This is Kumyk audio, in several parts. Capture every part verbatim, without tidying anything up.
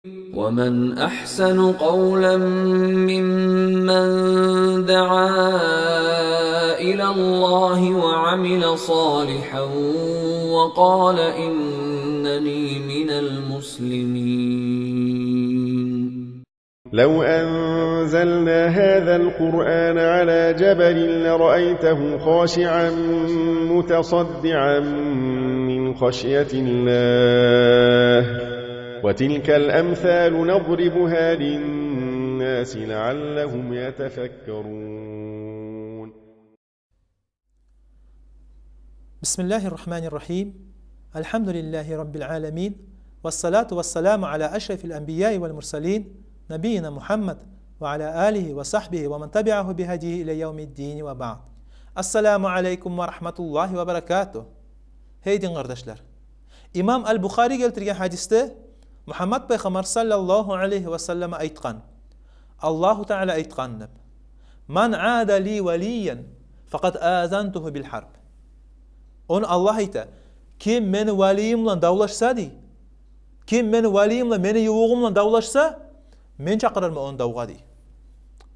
ومن أحسن قولا ممن دعا إلى الله وعمل صالحا وقال إنني من المسلمين. لو أنزلنا هذا القرآن على جبل لرأيته خاشعا متصدعا من خشية الله، وتلك الأمثال نضربها للناس لعلهم يتفكرون. بسم الله الرحمن الرحيم. الحمد لله رب العالمين. والصلاة والسلام على أشرف الأنبياء والمرسلين نبينا محمد وعلى آله وصحبه ومن تبعه بهديه إلى يوم الدين وبعد. السلام عليكم ورحمة الله وبركاته. Гьей дин къардашлар. Имам Аль-Бухари гелтирген гьадисде Мугьаммад пайхаммар саллаллагьу алайгьи ва саллам айтгъан, Аллагьу Таала айтгъан деп: «Ман ада ли валиян, факъад азантугьу бил гьарб». Ону Аллагь айта: «Ким мени валийим булан давлашса, – дей, – ким мени валийим булан, мени ювугъум булан давлашса, мен чакъырарман ону давгъа», – дей.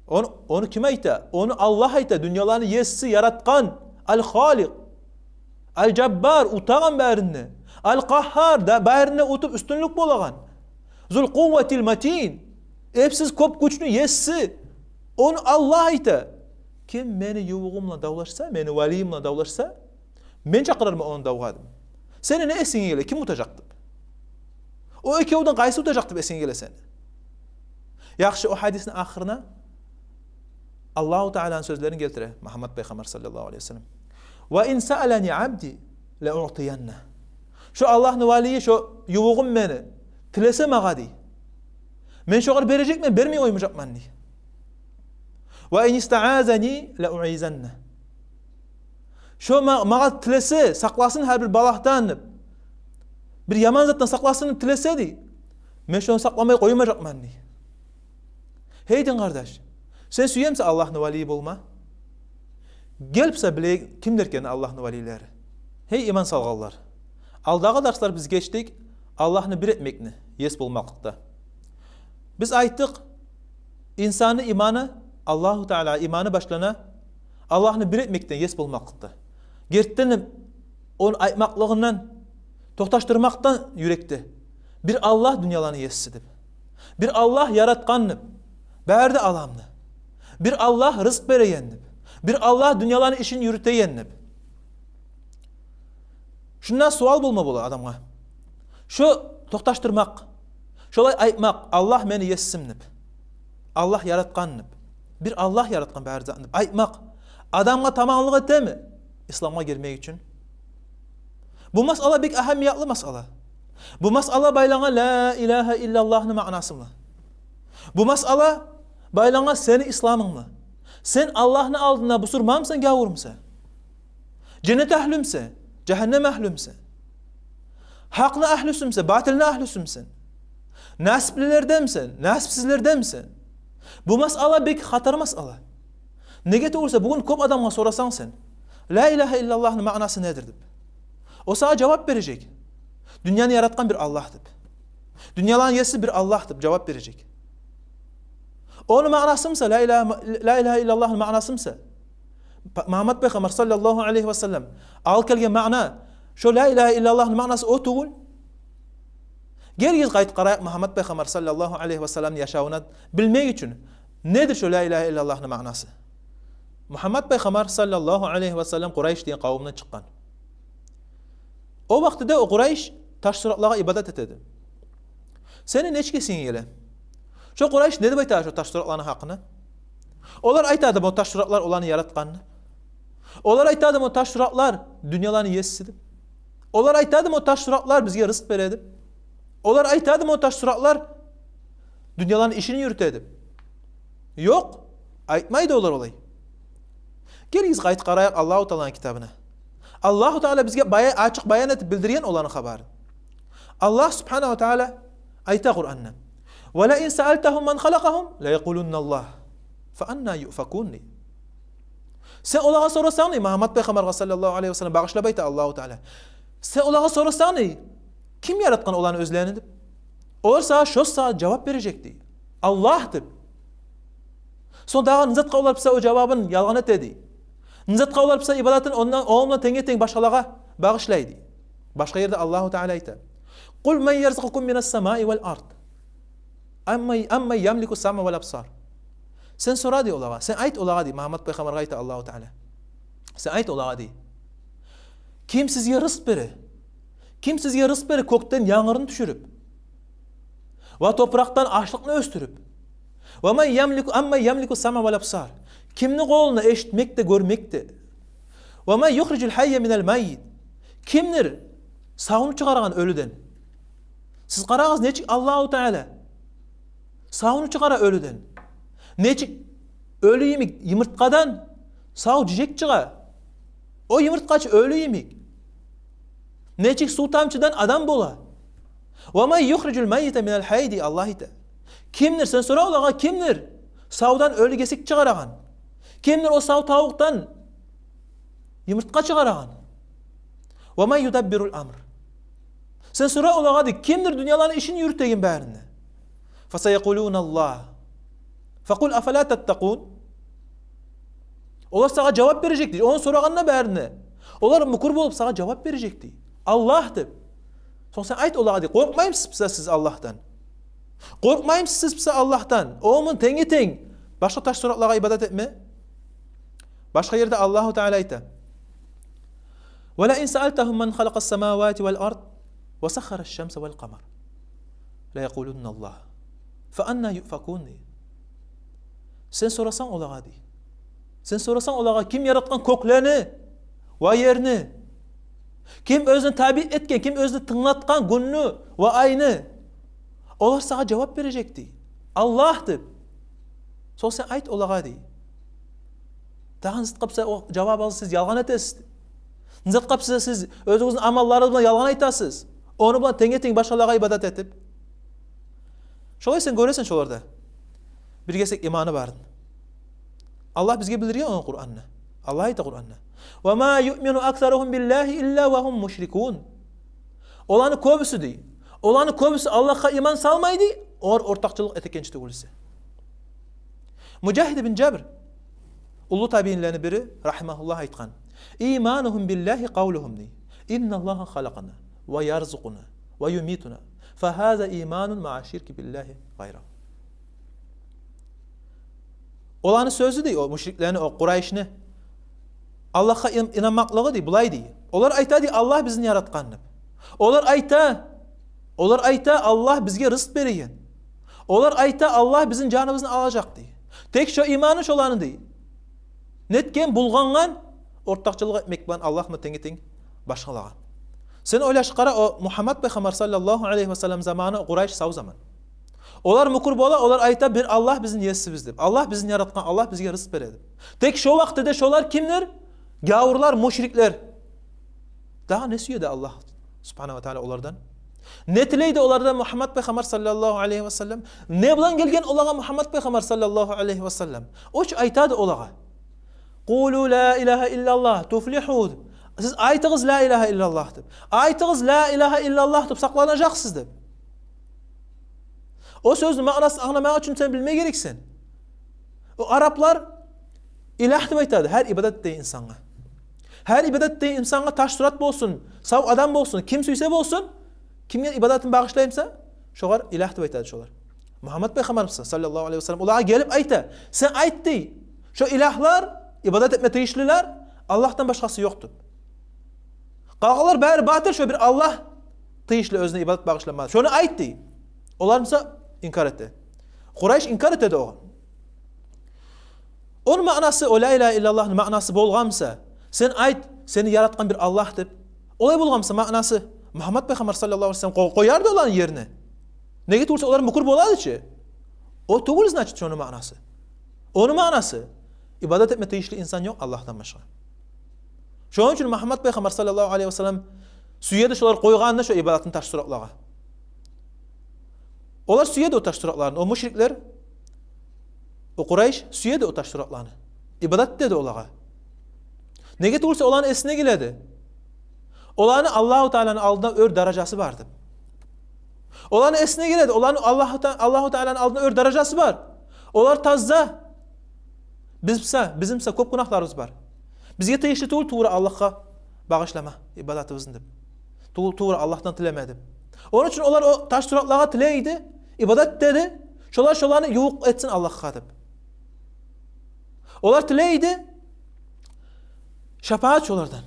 Ону, ону ким айта? Ону Аллагь айта, дюньяланы еси, яратгъан, Аль-Халикъ, Аль-Жаббар, утагъан барин де, Аль-Къагьгьар, да барин де утуп уьстюнлюк болагъан, Зуль-Къувватиль-Матин, эпсиз кёп гючню еси. Ону Аллагь айта: «Ким мени ювугъум булан давлашса, мени валийим булан давлашса, мен чакъырарман ону давгъа», – деп. Сени не эсинге геле, ким утажакъ деп? О экевден къайсы утажакъ деп эсинге геле сени? Яхшы, о гьадисни ахырына Аллагьу Тааланы сёзлерин гелтире Мугьаммад пайхаммар саллаллагьу алайгьи ва саллам: «Ва ин саалани абди ла уътиянна». Шо Аллагьны валийи, шо ювугъум мени тилесе магъа, – дей, – мен шогъар бережекмен, бермей къоймажакъман, – дей. «Ва ин истаазани ла уизанна». Шо ма-, магъа тилесе, сакъласын гьар бир балагьдан деп, бир яман затдан сакъласын деп тилесе, – дей, – мен шону сакъламай къоймажакъман, – дей. Гьей дин къардаш, сен сюемисен Аллагьны валийи болма? Гел буса билейик кимлер экен Аллагьны валийлери. Гьей иман салгъанлар, алдагъы дарслар биз гечдик Аллагьны бир этмекни ес болмакълыкъда. Биз айтдыкъ, инсанны иманы, Аллагьу Таала иманы башлана Аллагьны бир этмекден, ес болмакълыкъда. Гертиден де, ону айтмакълыгъындан, токъташдырмакъдан юрекде: бир Аллагь дюньяланы еси деп, бир Аллагь яратгъан деп, бары да аламны, бир Аллагь рызкъ береген деп, бир Аллагь дюньяланы ишин юрютеген деп. Шунда суал болма бола адамгъа. Шо токъташдырмакъ, шолай айтмакъ: «Аллагь мени есим», – деп, «Аллагь яратгъан», – деп, «Бир Аллагь яратгъан бары затны», – деп айтмакъ адамгъа таманлыкъ этеми исламгъа гирмек учун? Бу масъала бек агьамиятлы масъала. Бу масъала байлангъан ла илагьа иллаллагьны маънасы булан. Бу масъала байлангъан сени исламынг булан. Сен Аллагьны алдында бусурманмысан, гявурмусан? Женнет агьлюмюсен, жагьаннам агьлюмюсен? Гьакъны агьлюсюмюсен, батылны агьлюсюмюсен? Насиплилерденмисен, насипсизлерденмисен? Бу масъала бек хатар масъала. Неге тюгюл буса, бугюн кёп адамгъа сорасанг сен: «Ла илагьа иллаллагьны маънасы недир?» – деп, о сагъа жавап бережек: «Дюньяны яратгъан бир Аллагь», – деп. «Дюньяланы еси бир Аллагь», – деп жавап бережек. Ону маънасымыса, ла илагьа, ла илагьа иллаллагьны маънасымыса, Па-, Мугьаммад пайхаммар саллаллагьу алайгьи ва саллам алып гелген маъна, шо ла илагьа иллаллагьны маънасы о тюгюл. Гелигиз, къайтып къарайыкъ Мугьаммад пайхаммар саллаллагьу алайгьи ва салламны яшавуна билмек учун, недир шо ла илагьа иллаллагьны маънасы. Мугьаммад пайхаммар саллаллагьу алайгьи ва саллам Къурайш деген къавумдан чыкъгъан. О вакътиде о Къурайш таш суратлагъа ибадат этеди. Сени нечик эсинге геле? Шо Къурайш не деп айтады шо таш суратланы гьакъына? Олар айтадымы о таш суратлар оланы яратгъанны? Олар айтадымы о таш суратлар дюньяланы еси деп? Олар айтадымы о таш суратлар бизге рызкъ береди деп? Олар айтадымы о таш суратлар дюньяланы ишин юрютеди деп? Ёкъ, айтмайды олар олай. Гелигиз, къайтып къарайыкъ Аллагьу Тааланы китабына. Аллагьу Таала бизге бая-, ачыкъ баян этип билдирген оланы хабарын. Аллагь субгьанагьу ва таала айта Къуранда: «Ва ла ин саалтагьум ман халакъагьум ла якъулунна Аллагь. Фа анна юъфакун», – дей. Сен олагъа сорасанг, дей, Мугьаммад пайхаммаргъа саллаллагьу алайгьи ва саллам багъышлап айта Аллагьу Таала, сен олагъа сорасанг, дей, ким яратгъан оланы оьзлерин деп, Олар сагъа шо сагьат жавап бережек дей, Аллагь деп. Сонг дагъы не затгъа олар буса о жавабын ялгъан эте дей? Не затгъа олар буса ибадатын ондан, ону булан тенге-тенг башгъалагъа багъышлай дей? Башгъа ерде Аллагьу Таала айта: «Къул ман ярзукъукум минас-самаи вал ард, амман, амман ямлику-с-самъа вал абсар». Сен сора дей олагъа, сен айт олагъа дей, Мугьаммат пайхаммаргъа айта Аллагьу Таала. Сен айт олагъа дей: ким сизге рызкъ бере? Ким сизге рызкъ бере кёкден янгурну тюшюрюп? Ва топуракъдан ашлыкъны оьсдюрюп? «Ва ман ямлику, амман ямлику-с-самъа вал абсар». Кимни къолунда эшитмек де, гёрмек де? «Ва ман юхрижул-гьаййа минал-маййит». Кимдир савну чыгъарагъан оьлюден? Сиз къарагъыз, нечик Аллагьу Таала савну чыгъара оьлюден. Нечик оьлю йимик йымырткъадан сав жижек чыгъа. О йымырткъа чы оьлю йимик. Нечик сув тамчыдан адам бола. «Ва ман юхрижул-маййита минал-гьаййи», дей Аллагь айта. Кимдир, сен сора олагъа, кимдир савдан оьлю гесек чыгъарагъан? Кимдир о сав тавукъдан йымырткъа чыгъарагъан? «Ва ман юдаббирул-амр». Сен сора олагъа дей, кимдир дюньяланы ишин юрютеген барын да? «Фасаякъулуналлагь. Факъул афала таттакъун». Олар сагъа жавап бережек дей, ону сорагъанда барын да. Олар мюкюр болуп сагъа жавап бережек дей, Аллагь деп. Сонг сен айт олагъа дей: къоркъмаймысыз буса сиз Аллагьдан? Къоркъмаймысыз сиз буса Аллагьдан, ону булан тенге-тенг башгъа таш суратлагъа ибадат этме? Башгъа ерде Аллагьу Таала айта: «Ва лаин саалтагьум ман халакъас-самавати вал-ард ва саххараш-шамса вал-къамар лаякъулунналлагь. Фа анна юъфакун», дей. Сен сорасанг олагъа дей, сен сорасанг олагъа, ким яратгъан кёклени ва ерни, ким оьзюне табиъ этген, ким оьзюне тынглатгъан гюнню ва айны, олар сагъа жавап бережек дей, Аллагь деп. Сонг сен айт олагъа дей: дагъы не затгъа буса о жавабыгъызны сиз ялгъан этесиз? Не затгъа буса сиз оьзюгюзню амалларыгъыз булан ялгъан айтасыз, ону булан тенге-тенг башгъалагъа ибадат этип? Шолай сен гёресен шоларда бир гесек иманы барын. Аллагь бизге билдирген ону Къуранда. Аллагь айта Къуранда: «Ва ма юъмину аксаругьум биллагьи илла ва гьум мушрикун». Оланы кёбюсю дей, оланы кёбюсю Аллагьгъа иман салмай дей, олар ортакъчылыкъ этегенчи тюгюл эсе. Мужагьид ибн Жабр, уллу табиинлени бири, рагьимагьуллагь, айтгъан: «Иманугьум биллагьи къавлугьум», дей: «Инналлагьа халакъана ва ярзукъуна ва юмитуна, фагьаза иманун маа ширки биллагьи гъайрагьу». Оланы сёзю дей, о мушриклени, о Къурайшны Аллагьгъа ин-, инанмакълыгъы дей, булай дей. Олар айта дей: «Аллагь бизин яратгъан», деп. Олар айта, олар айта: «Аллагь бизге рызкъ береген». Олар айта: «Аллагь бизин жаныбызны алажакъ», дей. Тек шо иманы шоланы дей нетген, булгъангъан, ортакъчылыкъ этмек булан Аллагь булан тенге-тенг башгъалагъа. Сен ойлашып къара, о Мугьаммат пайхаммар саллаллагьу алайгьи ва саллам заманы, о Къурайш сав заман. Олар мюкюр бола, олар айта: «Бир Аллагь бизин есибиз», деп. «Аллагь бизин яратгъан, Аллагь бизге рызкъ бере», деп. Тек шо вакътиде шолар кимдир? Гавурлар, мушриклер. Дагъы не сюеди Аллагь субгьанагьу ва таала олардан? Не тилейди олардан Мугьаммат пайхаммар саллаллагьу алайгьи ва саллам? Не булан гелген олагъа Мугьаммат пайхаммар саллаллагьу алайгьи ва саллам? О чу айтады олагъа: «Къулу ла илагьа иллаллагь туфлигьу». Сиз айтыгъыз «Ла илагьа иллаллагь» деп. Айтыгъыз «Ла илагьа иллаллагь» деп, сакъланажакъсыз деп. О сёзню маънасын англамакъ учун сен билме герексен. О араплар илагь деп айтады гьар ибадат этеген инсангъа. Гьар ибадат этеген инсангъа, таш сурат болсун, сав адам болсун, ким сюйсе болсун, кимге ибадатын багъышлай буса, шогъар илагь деп айтады шолар. Мугьаммат пайхаммарыбыз саллаллагьу алайгьи ва саллам олагъа гелип айта: «Сен айт, — дей, — шо илагьлар, ибадат этме тийишлилер, Аллагьдан башгъасы ёкъ», — деп. Къалгъанлар бары батыл, шо бир Аллагь тийишли оьзюне ибадат багъышлама. Шону айт, — дей. Олар буса инкар эте. Къурайш инкар этеди огъар. Ону маънасы, о «Ла илагьа иллаллагьны» маънасы болгъан буса, «Сен айт, сени яратгъан бир Аллагь» деп, олай болгъан буса маънасы, Мугьаммат пайхаммар саллаллагьу алайгьи ва саллам къо-, къоярды оланы ерине. Неге тюгюл буса, олар мюкюр болады чы. О тюгюл, значит, шону маънасы. Ону маънасы: ибадат этме тийишли инсан ёкъ Аллагьдан башгъа. Шону учун Мугьаммат пайхаммар саллаллагьу алайгьи ва саллам сюеди шолар къойгъанны шо ибадатын таш суратлагъа. Олар сюеди о таш суратланы, о мушриклер, о Къурайш сюеди о таш суратланы. Ибадат этеди олагъа. Неге тюгюл буса, оланы эсине геледи оланы Аллагьу Тааланы алдында оьр даражасы бар деп. Оланы эсине геледи, оланы Аллагьу Та-, Аллагьу Тааланы алдында оьр даражасы бар. Олар таза. Биз буса, бизин буса кёп гюнагьларыбыз бар. Бизге тийишли тюгюл тувра Аллагьгъа багъышлама ибадатыбызны деп. Тувра, тувра Аллагьдан тилеме деп. Ону учун олар о таш суратлагъа тилейди, ибадат этеди. Шолар шоланы ювукъ этсин Аллагьгъа деп. Олар тилейди шапаат шолардан.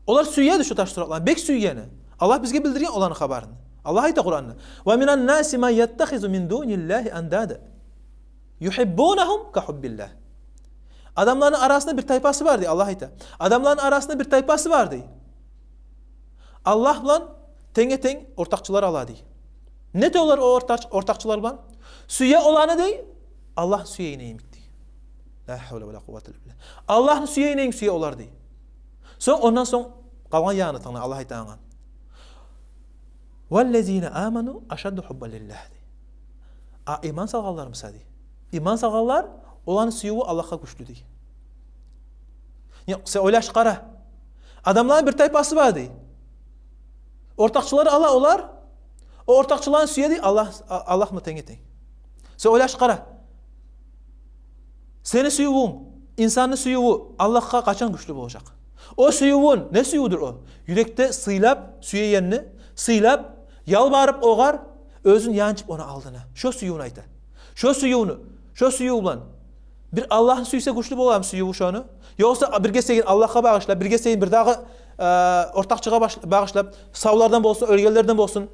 Олар сюеди шо таш суратланы, бек сюегени. Аллагь бизге билдирген оланы хабарын. Аллагь айта Къуранда: «Ва минан наси ман яттахизу мин дуниллагьи андада, юхиббунагьум ка хуббиллагь». Адамланы арасында бир тайпасы бар дей, Аллагь айта. Адамланы арасында бир тайпасы бар дей. Аллагь булан тенге-тенг ортакъчылар ала дей. Не эте олар о ортакъ-, ортакъчылар булан? Сюе оланы дей, Аллагь сюеген йимик дей. Ла хавла ва ла къуввата илла биллагь. Аллагьны сюеген йимик сюе олар дей. Сонг, ондан сонг къалгъан ягъына тынгла, Аллагь айтагъан: «Валлазина аману ашадду хуббан лиллагь», — дей. А иман салгъанлар буса дей, иман салгъанлар, оланы сюювю Аллагьгъа гючлю дей. Не, сен ойлаш къара. Адамланы бир тайпасы бар дей. Ортакъчылар ала олар. О ортакъчыланы сюе дей Аллагь, а-, Аллагь булан тенге-тенг. Сен ойлаш къара. Сени сюювюнг, инсанны сюювю Аллагьгъа къачан гючлю болажакъ? О сюювюн, не сюювдюр о? Юрекде сыйлап, сюегенни сыйлап, ялбарып огъар, оьзюн янчып ону алдына. Шо сюювню айта. Шо сюювню, шо сююв булан бир Аллагьны сюйсе гючлю боламы сюювю шону? Ёкъса бир гесегин Аллагьгъа багъышлап, бир гесегин бир дагъы, э, ортакъчыгъа баш-, багъышлап, савлардан болсун, оьлгенлерден болсун.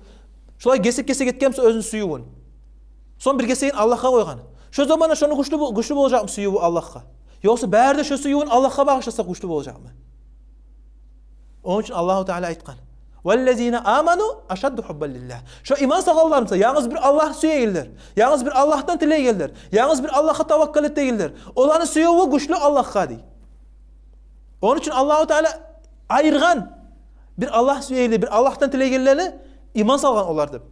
Шолай гесек-гесек этгенмиса оьзюню сюювюн. Сонг бир гесегин Аллагьгъа къойгъан. Шо заманда шону гючлю бо-, гючлю болажакъмы сюювю Аллагьгъа? Ёкъса бары да шо сюювюн Аллагьгъа багъышласа гючлю болажакъмы? Ону учун Аллагьу Таала айтгъан: «Валлазина аману ашадду хуббан лиллагь». Шо иман салгъанлар буса, янгыз бир Аллагьны сюегенлер, янгыз бир Аллагьдан тилейгенлер, янгыз бир Аллагьгъа таваккал этегенлер, оланы сюювю гючлю Аллагьгъа дей. Ону учун Аллагьу Таала айыргъан бир Аллагь сюегенлер, бир Аллагьдан тилейгенлени иман салгъан олар деп.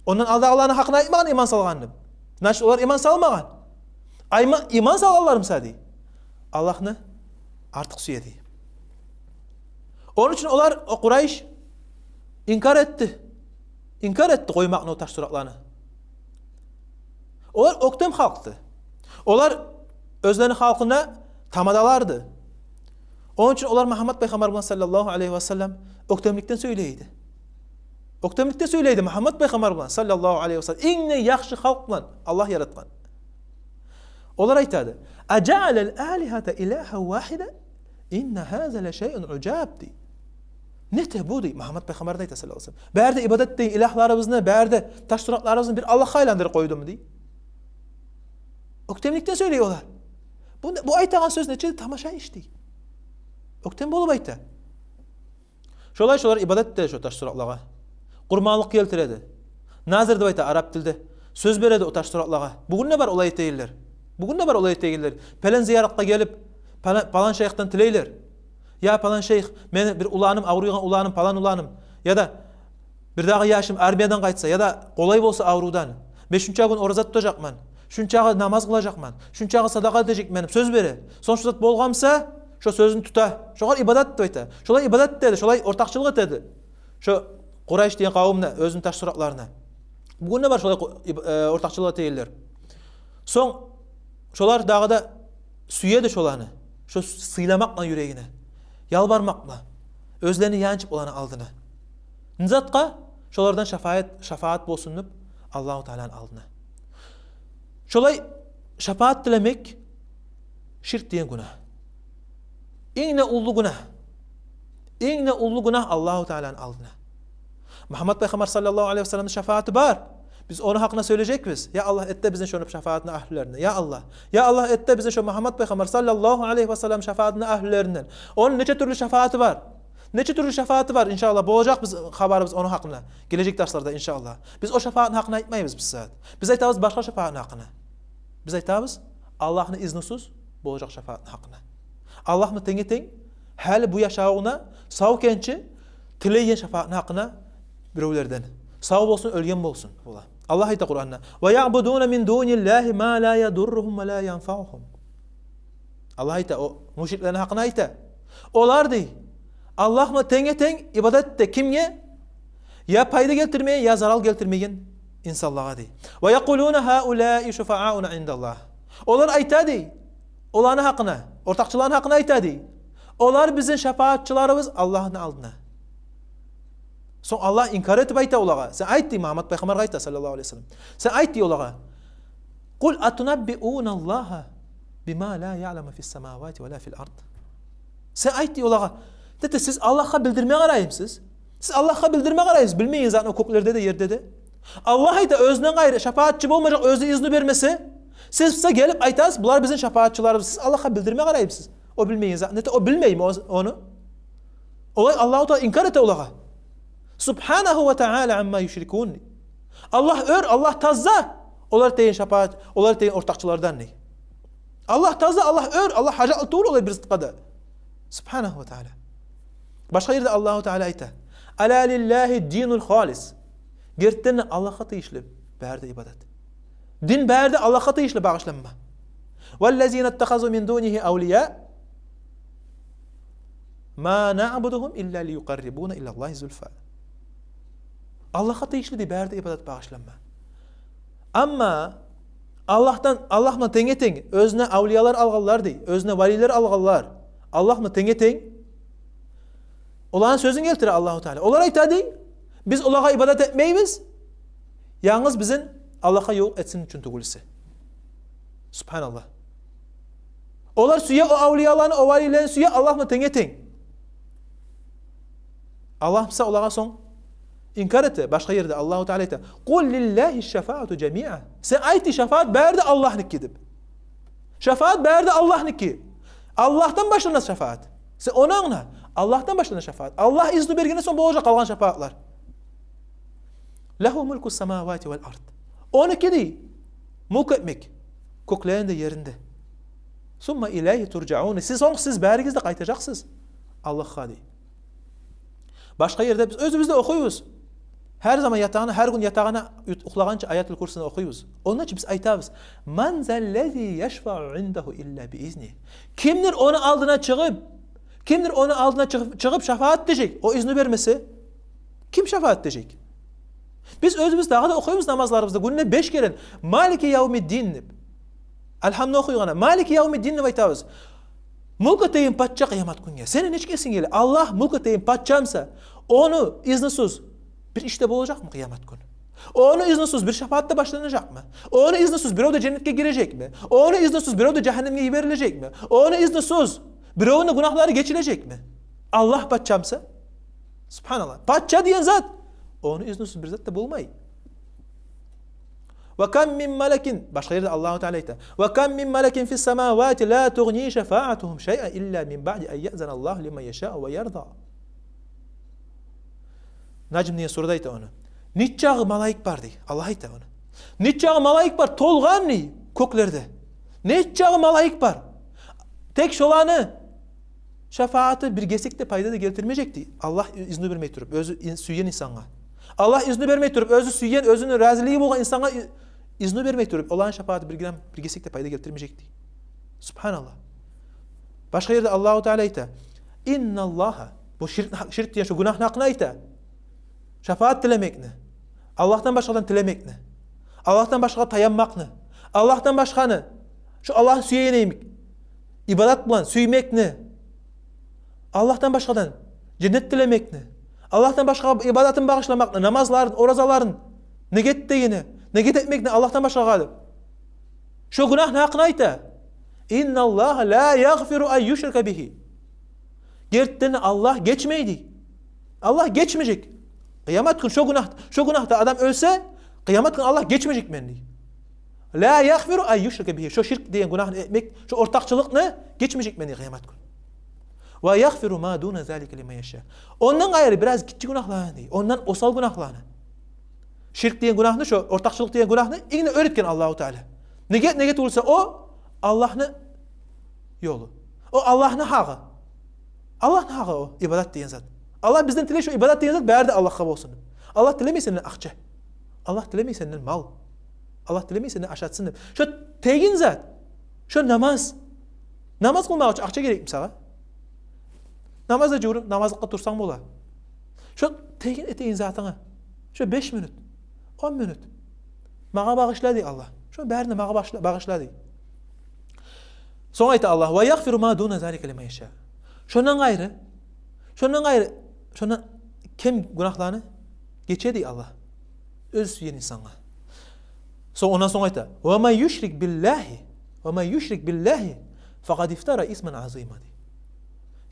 Ондан алдагъыланы гьакъына айтмагъан иман салгъан деп. Значит, олар иман салмагъан. Айма-, иман салгъанлар буса дей, Аллагьны артыкъ сюе дей. Ону учун олар, о Къурайш, инкар этди. Инкар этди къоймакъны о таш суратланы. Олар оьктем халкъды. Олар оьзлени халкъына тамадаларды. Ону учун олар Мугьаммат пайхаммар булан, саллаллагьу алайгьи ва саллам, оьктемликден сёйлейди. Оьктемликден сёйлейди Мугьаммат пайхаммар булан, саллаллагьу алайгьи ва саллам. Инг де яхшы халкъ булан, Аллагь яратгъан. Олар айтады: «Ажаъалал алигьата илагьан вагьида? Инна гьаза ла шайъун ужаб», — дей. Не эте бу, дей, Мугьаммат пайхаммар да айта, саллаллагьу алайгьи ва саллам. Бары да ибадат этеген илагьларыбызны, бары да таш суратларыбызны бир Аллагьгъа айландырып къойдуму, дей. Оьктемликден сёйлей олар. Бу, бу айтагъан сёз нече тамаша иш, дей. Оьктем болуп айта. Шолай шолар ибадат эте шо таш суратлагъа. Къурманлыкъ гелтиреди. Назир деп айта арап тилде. Сёз береди о таш суратлагъа. Бугюн де бар олай этегенлер. Бугюн де бар олай этегенлер. Пелен зияратгъа гелип, пала-, палан шайыхдан тилейлер. Я палан шайых, мени бир уланым, авруйгъан уланым, палан уланым, яда бир дагъы яшым армиядан къайтса, яда къолай болса аврувдан, мен шунча гюн ораза тутажакъман, шунчагъы намаз къылажакъман, шунчагъы садакъа этежекмен деп сёз бере. Сонг шо зат болгъан буса, шо сёзюн тута. Шогъар ибадат деп айта. Шолай ибадат этеди, шолай ортакъчылыкъ этеди. Шо Къурайш деген къавум да оьзюню таш суратларына. Бугюн де бар шолай къо-, иб-, э, ортакъчылыкъ этегенлер. Сонг шолар дагъы да сюеди шоланы. Шо сыйламакъ булан юрегине, ялбармакъ булан, оьзлени янчып оланы алдына. Не затгъа? Шолардан шафаат, шафаат болсун деп Аллагьу Тааланы алдына. Шолай шафаат тилемек ширк деген гюнагь. Инг де уллу гюнагь. Инг де уллу гюнагь Аллагьу Тааланы алдына. Мугьаммат пайхаммар, саллаллагьу алайгьи ва салламны, шафааты бар. Биз ону гьакъына сёйлежекбиз. Я Аллагь, эт де бизин шону шафаатыны агьлюлеринден. Я Аллагь. Я Аллагь, эт де бизин шо Мугьаммат пайхаммар, саллаллагьу алайгьи ва саллам, шафаатыны агьлюлеринден. Ону нече тюрлю шафааты бар. Нече тюрлю шафааты бар, иншааллагь, болажакъ биз хабарыбыз ону гьакъында гележек дарсларда, иншааллагь. Биз о шафаатны гьакъында айтмайбыз биз сагьат. Биз айтабыз башгъа шафаатны гьакъында. Биз айтабыз Аллагьны изнусуз болажакъ шафаатны гьакъында. Аллагь булан тенге-тенг, гьали бу яшавунда сав экенчи тилейген шафаатны гьакъында биревлерден. Сав болсун, оьлген болсун. Бола. Аллагь айта Къуранда: «Ва ягъбудуна мин дуниллагьи ма ла ядурругьум ва ла янфаъугьум». Аллагь айта, о мушриклени гьакъында айта. Олар, дей, Аллагь булан тенге-тенг ибадат эте кимге? Я пайда гелтирмейген, я зарал гелтирмейген инсанлагъа, дей. «Ва якъулуна гьаулаи шуфаауна индаллагь». Олар айта, дей, оланы гьакъына, ортакъчыланы гьакъына айта, дей: «Олар бизин шапаатчыларыбыз Аллагьны алдына». Сонг Аллагь инкар этип айта олагъа. Сен айт, дей, Мугьаммад пайхаммаргъа айта, саллаллагьу алайгьи ва саллам. Сен айт, дей, олагъа: «Къул атунаббиуналлагьа бима ла яъламу фис-самавати ва ла фил-ард». Сен айт, дей, олагъа: «Дете, сиз Аллагьгъа билдирме къараймысыз? Сиз Аллагьгъа билдирме къараймысыз билмейген затны о кёклерде де, ерде де? Аллагь айта, оьзюнден къайры шапаатчы болмажакъ, оьзю изну бермесе. Сиз буса гелип айтасыз: булар бизин шапаатчыларыбыз». Сиз Аллагьгъа билдирме къараймысыз о билмейген затны? Дете, о билмейми о-, ону? Олай Аллагьу Таала инкар эте олагъа. «Субгьанагьу ва таала амма юшрикун». Аллагь оьр, Аллагь таза олар этеген шапаат, олар этеген ортакъчылардан, дей. Аллагь таза, Аллагь оьр, Аллагь гьажатлы тюгюл олай бир затгъа да. Субгьанагьу ва таала. Башгъа ерде Аллагьу Таала айта: «Ала лиллягьид-динул халис». Гертиден Аллагьгъа тийишли бары да ибадат. Дин бары да Аллагьгъа тийишли багъышланма. «Валлазина иттахазу мин дунигьи авлия ма наъбудугьум илла лиюкъаррибуна илаллагьи зулфа». Аллагьгъа тийишли, дей, бары да ибадат багъышланма. Амма Аллагьдан, Аллагь булан тенге-тенг оьзюне авлиялар алгъанлар, дей, оьзюне валилер алгъанлар, Аллагь булан тенге-тенг. Оланы сёзюн гелтире Аллагьу Таала. Олар айта, дей: «Биз олагъа ибадат этмейбиз, янгыз бизин Аллагьгъа ювукъ этсин учун тюгюл эсе». Субгьаналлагь. Олар сюе о авлияланы, о валилени сюе Аллагь булан тенге-тенг. Аллагь буса олагъа сонг инкар эте. Башгъа ерде Аллагьу Таала айта: «Къул лиллягьи шафаату жамиа». Сен айт, дей, шафаат бары да Аллагьныки деп. Шафаат бары да Аллагьныки. Аллагьдан башлана шафаат. Сен ону англа. Аллагьдан башлана шафаат. Аллагь изну бергенден сонг болажакъ къалгъан шафаатлар. «Лагьу мулку-с-самавати вал-ард». Онуки, дей, мулк этмек кёклерин де, ерин де. «Сумма илайгьи туржаун». Сиз, сонг сиз барыгъыз да къайтажакъсыз Аллагьгъа, дей. Башгъа ерде биз оьзюбюз де охуйбуз. Гьар заман ятагъына, гьар гюн ятагъына ют-, юхлагъанча Аятул Курсини охуйбуз. Онда чы биз айтабыз: «Ман заллази яшфау индагьу илла би изни». Кимдир ону алдына чыгъып, кимдир ону алдына чыгъып, чыгъып шафаат этежек, о изну бермесе? Ким шафаат этежек? Биз оьзюбюз дагъы да охуйбуз намазларыбызда гюнде беш керен «Малики явмиддин» деп. Алгьамны охуйгъанда «Малики явмиддин» деп айтабыз. Мулк этеген пача къыямат гюнге. Сени нечик эсинге геле? Аллагь мулк этеген пача буса, ону изнусуз бир иш де болажакъмы къыямат гюн? Ону изнусуз бир шафаат да башланажакъмы? Ону изнусуз бирев де женнетге гирежекми? Ону изнусуз бирев де жагьаннемге йиберилежекми? Ону изнусуз биревню гюнагьлары гечилежекми? Аллагь пача буса. Субгьаналлагь. Пача деген зат, ону изнусуз бир зат да болмай. «Ва кам мин малакин», башгъа ерде Аллагьу Таала айта: «Ва кам мин малакин фис-самавати ла тугъни шафаатугьум шайъан илла мин баъди ан яъзаналлагьу лиман яшау ва ярда». Нажм деген сурада айта ону. Нечакъы малайик бар, дей. Аллагь айта ону. Нечакъы малайик бар, толгъан, дей, кёклерде. Нечакъы малайик бар. Тек шоланы шафааты бир гесек де пайда да гелтирмежек, дей, Аллагь изну бермей туруп оьзю ин-, сюйген инсангъа. Аллагь изну бермей туруп оьзю сюйген, оьзюню разилиги болгъан инсангъа и-, изну бермей туруп, оланы шафааты бир грамм, бир гесек де пайда гелтирмежек, дей. Субгьаналлагь. Башгъа ерде Аллагьу Таала айта: «Инналлагьа», бу ширк, ширк деген шо гюнагьны гьакъында айта. Шафаат тилемекни, Аллагьдан башгъадан тилемекни, Аллагьдан башгъагъа таянмакъны, Аллагьдан башгъаны, шо Аллагь сюеген йимик, ибадат булан сюймекни, Аллагьдан башгъадан женнет тилемекни, Аллагьдан башгъагъа ибадатын багъышламакъны, намазларын, оразаларын, негет дегени, негет этмекни Аллагьдан башгъагъа деп. Шо гюнагьны гьакъында айта: «Инналлагьа ла ягъфиру ан юшрака бигьи». Гертиден Аллагь гечмей, дей. Аллагь гечмежек. Къыямат гюн шо гюнагь, шо гюнагьда адам оьлсе, къыямат гюн Аллагь гечмежекмен, дей. «Ла ягъфиру ан юшрака бигьи». Шо ширк деген гюнагьны этмек, шо ортакъчылыкъны гечмежекмен, дей, къыямат гюн. «Ва ягъфиру ма дуна залика лиман яша». Ондан къайры бираз гиччи гюнагьланы, дей, ондан осал гюнагьланы. Ширк деген гюнагьны, шо ортакъчылыкъ деген гюнагьны инг де оьр этген Аллагьу Таала. Неге, неге тюгюл эсе о Аллагьны ёлу. О Аллагьны гьакъы. Аллагьны гьакъы о ибадат деген зат. Аллагь бизден тилей шо ибадат деген зат бары да Аллагьгъа болсун деп. Аллагь тилемей сенден акъча. Аллагь тилемей сенден мал. Аллагь тилемей сенден ашатсын деп. Шо тегин зат. Шо намаз. Намаз къылмакъ учун акъча герекми сагъа? Намаз да жувуп, намазлыкъгъа турсанг бола. Шо тегин этеген затынга Шо беш минут, он минут магъа багъышла дей Аллагь. Шону барын да магъа багъышла, багъышла дей. Сонг айта Аллагь: «Ва ягъфиру ма дуна залика лиман яша». Шондан къайры, шондан къайры, шондан кем гюнагьланы гече дей Аллагь оьзю сюйген инсангъа. Сонг, ондан сонг айта: «Ва ман юшрик биллагьи, ва ман юшрик биллагьи факъад ифтара исман азима», — дей.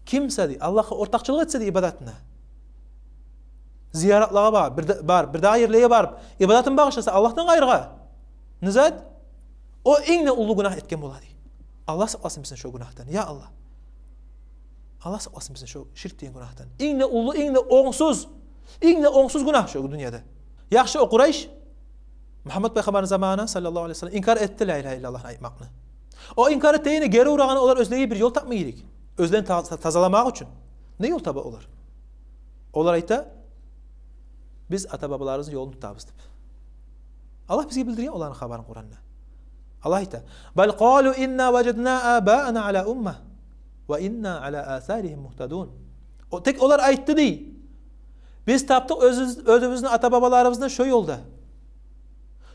Ким буса дей, Аллагьгъа ортакъчылыкъ этсе дей ибадатына, зияратлагъа барып, бир да-, барып, бир дагъы ерлеге барып, ибадатын багъышласа Аллагьдан къайрыгъа, не зат, о инг де уллу гюнагь этген бола дей. Аллагь сакъласын бизин шо гюнагьдан, я Аллагь. Аллагь сакъласын бизин шо ширк деген гюнагьдан. Инг де уллу, инг де онгсуз, инг де онгсуз гюнагь шо дюньяда. Яхшы, о Къурайш Мугьаммат пайхаммарны заманына, саллаллагьу алайгьи ва саллам, инкар этди ла илагьа иллаллагьны айтмакъны. О инкар этегенде гери урагъаны олар оьзлеге бир ёл тапма герек, оьзлерин та-, та-, тазаламакъ учун. Не ёл таба олар? Олар айта: «Биз ата-бабаларыбызны ёлун тутабыз», — деп. Аллагь бизге билдирген оланы хабарын Къуранда. Аллагь айта: «Бал къалу инна важадна абаана ала умма ва инна ала асаригьим мугьтадун». О, тек олар айтды дей: «Биз тапдыкъ оьзюбюз-, оьзюбюзню ата-бабаларыбызны шо ёлда,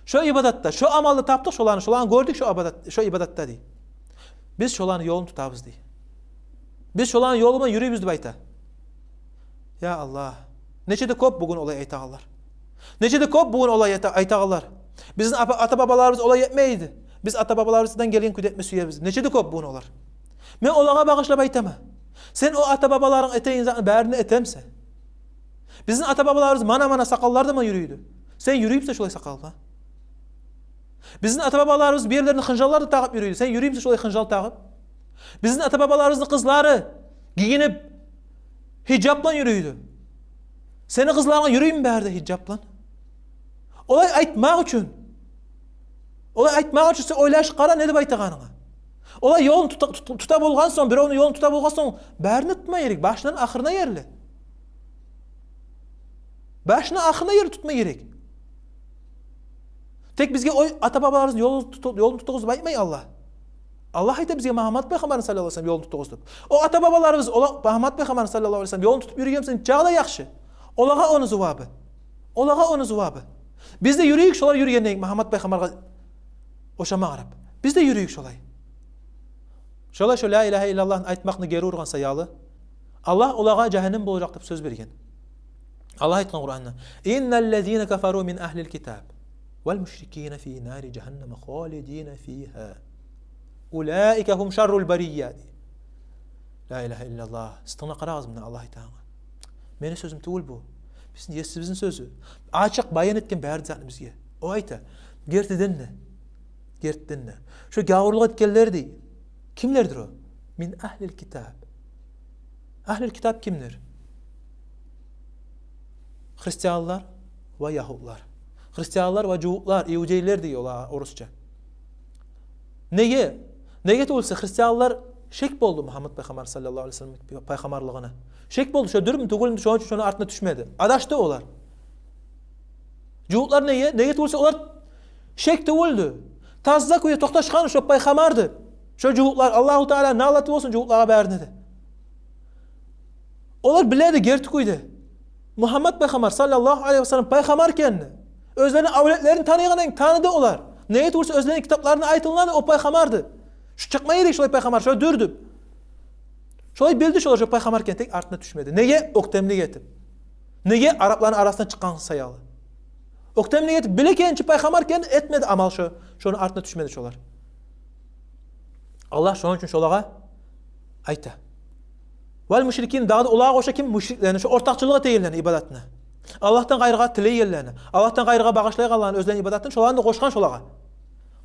шо ибадатда, шо амалда тапдыкъ шоланы, шоланы гёрдюк шо ибадат-, шо ибадатда», — дей. «Биз шоланы ёлун тутабыз», — дей. «Биз шоланы ёлу булан юрюйбюз», — деп айта. Я Аллагь, нече де кёп бугюн олай айтагъанлар. Нече де кёп бугюн олай айта-, айтагъанлар. «Бизин апа-, ата-бабаларыбыз олай этмей эди. Биз ата-бабаларыбыздан гелген кюйде этме сюебиз», — деп. Нече де кёп бугюн олар. Мен олагъа багъышлап айтаман. Сен о ата-бабаларынг этеген затны барын да этемисен? Бизин ата-бабаларыбыз мана-мана сакъаллар булан юрюй эди. Сен юрюймюсен шолай сакъал булан? Бизин ата-бабаларыбыз бир ерлерине хынжаллар да тагъып юрюй эди. Сен юрюймюсен шолай хынжал тагъып? Бизин ата-бабаларыбызны къызлары гийинип гьижап булан юрюй эди. Сени къызларынг юрюймю бары да гьижап булан? Олай айтмакъ учун, олай айтмакъ учун сен ойлашып къара не деп айтагъанынга. Олай ёлун тута, тута, тута болгъан сонг, биревню ёлун тута болгъан сонг, барын да тутма герек, башындан ахырына ерли. Башындан ахырына ерли тутма герек. Тек бизге о ата-бабаларыбызны ёлун тута-, ёлун тутугъуз деп айтмай Аллагь. Аллагь айта бизге Мугьаммат пайхаммарны, саллаллагьу алайгьи ва саллам, ёлун тутугъуз деп. О ата-бабаларыбыз, олар Мугьаммат пайхаммарны, саллаллагьу алайгьи ва саллам, ёлун тутуп юрюген буса, нечакъы да яхшы. Олагъа ону зувабы. Олагъа ону зувабы. Биз де юрюйюк шолар юрюгенде, Мугьаммат пайхаммаргъа ошама къарап. Биз де юрюйюк шолай. Шолай шо ла илагьа иллаллагьны айтмакъны гери ургъан саялы, Аллагь олагъа жагьаннем болажакъ деп сёз берген. Аллагь айтгъан Къуранда: «Инналлазина кафару мин агьлил китаби вал мушрикина фи нари жагьаннама холидина фигьа. Улаика гьум шаррул бария», — дей. Ла илагьа иллаллагь. Сиз тынглап къарагъыз, муна Аллагь айтагъангъа. Мени сёзюм тюгюл бу. Бизин Есибизни сёзю. Ачыкъ баян этген бары затны бизге. О айта: гертиден де, гертиден де, шо гявурлукъ этгенлер, дей, кимлердир о? Мин агьлил китаб. Агьлил китаб кимдир? Христианлар ва ягьудлар. Христианлар ва жугьутлар, иудейлер дей олагъа орусча. Неге? Неге тюгюл эсе, христианлар шек болду Мугьаммат пайхаммар, саллаллагьу алайгьи ва саллам, пайхаммарлыгъына. Шек болду, шо дюрмю, тюгюлмю, шону учун шону артына тюшмеди. Адашды олар. Жугьутлар неге? Неге тюгюл эсе, олар шек тюгюлдю, таза кюйде токъташгъан шо пайхаммар деп. Шо жугьутлар, Аллагьу Таала налаты болсун жугьутлагъа барына да. Олар биледи герти кюйде Мугьаммат пайхаммар, саллаллагьу алайгьи ва саллам, пайхаммар экенни. Оьзлени авлетлерин таныйгъан экен, таныды олар. Неге тюгюл эсе, оьзлени китапларында айтылгъан о пайхаммар деп. Шо чыкъма герек шолай пайхаммар, шо дюр деп. Шолай билди шолар шо пайхаммар экенни, тек артына тюшмеди. Неге? Оьктемлик этип. Неге? Арапланы арасындан чыкъгъан саялы. Оьктемлик этип, биле экен чи пайхаммар экенни, этмеди амал шо, шону артына тюшмеди шолар. Аллагь шону учун шолагъа айта. Вал мушрикин, дагъы да олагъа къоша ким? Мушриклени, шо ортакъчылыкъ этегенлени ибадатына. Аллагьдан къайрыгъа тилейгенлени, Аллагьдан къайрыгъа багъышлайгъанланы, оьзлени ибадатын, шоланы да къошгъан шолагъа.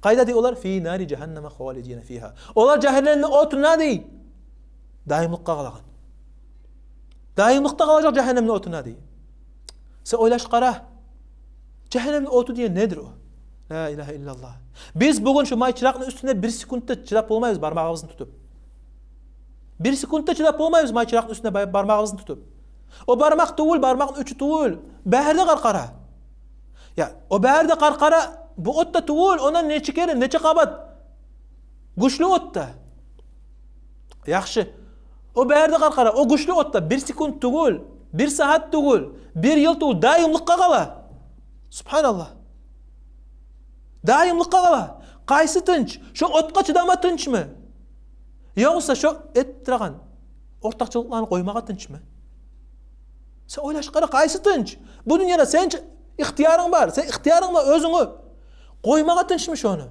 Къайда дей олар? Фи нари жагьаннама холидина фигьа. Олар жагьаннемни отунда дей даимликге къалагъан. Даимликге къалажакъ жагьаннемни отунда дей. Сен ойлашып къара. Жагьаннемни оту деген недир о? Ла илагьа иллаллагь. Биз бугюн шо май чыракъны уьстюнде бир секунд да чыдап болмайбыз бармагъыбызны тутуп. Бир секунд да чыдап болмайбыз май чыракъны уьстюнде бай-, бармагъыбызны тутуп. О бармакъ тюгюл, бармакъны учу тюгюл, бары да къаркъара. Я, о бары да къаркъара, бу от да тюгюл, ондан нече керен, нече къабат гючлю от да. Яхшы. О бары да къаркъара, о гючлю от да бир секунд тюгюл, бир сагьат тюгюл, бир йыл тюгюл, даимликге къала. Субгьаналлагь. Даимликге къала. Къайсы тынч? Шо отгъа чыдама тынчмы? Ёгъесе шо этип турагъан ортакъчылыкъланы къоймагъа тынчмы? Сен ойлашып къара, къайсы тынч? Бу дюньяда сен чи-, ихтиярынг бар. Сен ихтиярынг бар оьзюнгню. Къоймагъа тынчмы шону?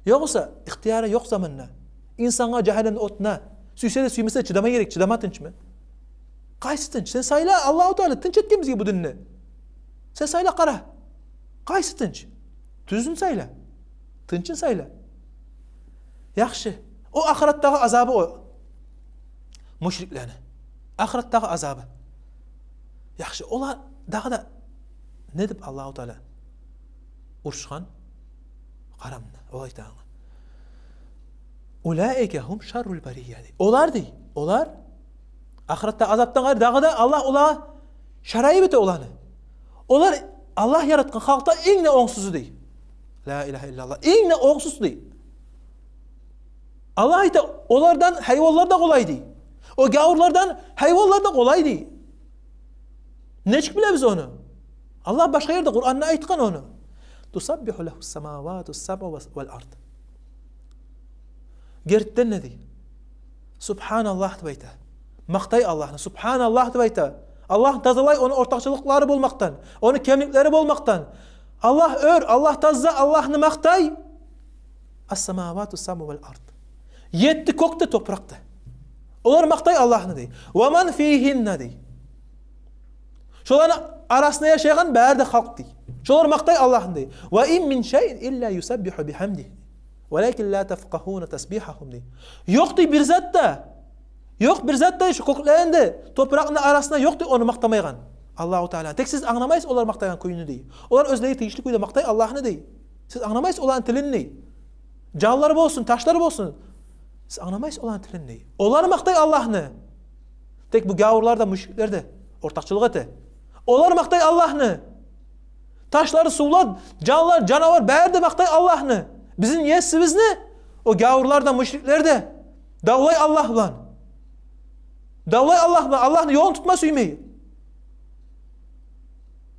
Ёгъесе ихтияры ёкъ заманда инсангъа жагьаннемни отуна, сюйсе де, сюймесе де чыдама герек, чыдама тынчмы? Къайсы тынч? Сен сайла, Аллагьу Таала тынч этген бизге бу динни. Сен сайла, къара. Къайсы тынч? Тюзюн сайла. Тынчын сайла. Яхшы. О ахыратдагъы азабы о мушриклени. Ахыратдагъы азабы. Яхшы, олар дагъы да не деп Аллагьу Таала урушгъан? Къара мунда, олай айтагъан. Улаика гьум шаррул бария, дей. Олар, дей, олар ахыратда азапдан къайры дагъы да Аллагь олагъа шар айып эте оланы. Олар Аллагь яратгъан халкъда инг де онгсузу, дей. Ла илагьа иллаллагь. Инг де онгсуз, дей. Аллагь айта, олардан гьайванлар да къолай, дей. О гавурлардан гьайванлар да къолай, дей. Нечик билебиз ону? Аллагь башгъа ерде Къуранда айтгъан ону. Тусаббигьу лагьу ссамавату ссабъу вал ард. Гертиден де, дей, субгьаналлагь деп айта. Макътай Аллагьны, субгьаналлагь деп айта. Аллагьны тазалай ону ортакъчылыкълары болмакъдан, ону кемликлери болмакъдан. Аллагь оьр, Аллагь таза, Аллагьны макътай. Ас-самавату ссабъу вал ард. Етти кёк де, топуракъ да. Олар макътай Аллагьны, дей. Ва ман фигьинна, дей. Шоланы арасында яшайгъан бары да халкъ, дей. Шолар макътай Аллагьны, дей. Ва ин мин шайин илла юсаббигьу бигьамдигьи, валакин ла тафкъагьуна тасбигьагьум, дей. Ёкъ, дей, бир зат да. Ёкъ бир зат да шу кёклени де, топуракъны арасында ёкъ, дей, ону макътамайгъан Аллагьу Таала. Тек сиз англамайсыз олар макътайгъан кюйню, дей. Олар оьзлеге тийишли кюйде макътай Аллагьны, дей. Сиз англамайсыз оланы тилин, дей. Жанлар болсун, ташлар болсун. Сиз англамайсыз оланы тилин, дей. Олар макътай Аллагьны. Тек бу гавурлар да, мушриклер де ортакъчылыкъ эте. Олар макътай Аллагьны. Ташлар, сувлар, жанлар, жанавар, бары да макътай Аллагьны. Бизин есибизни о гавурлар да, мушриклер де давлай Аллагь булан. Давлай Аллагь булан, Аллагьны ёлун тутма сюймей.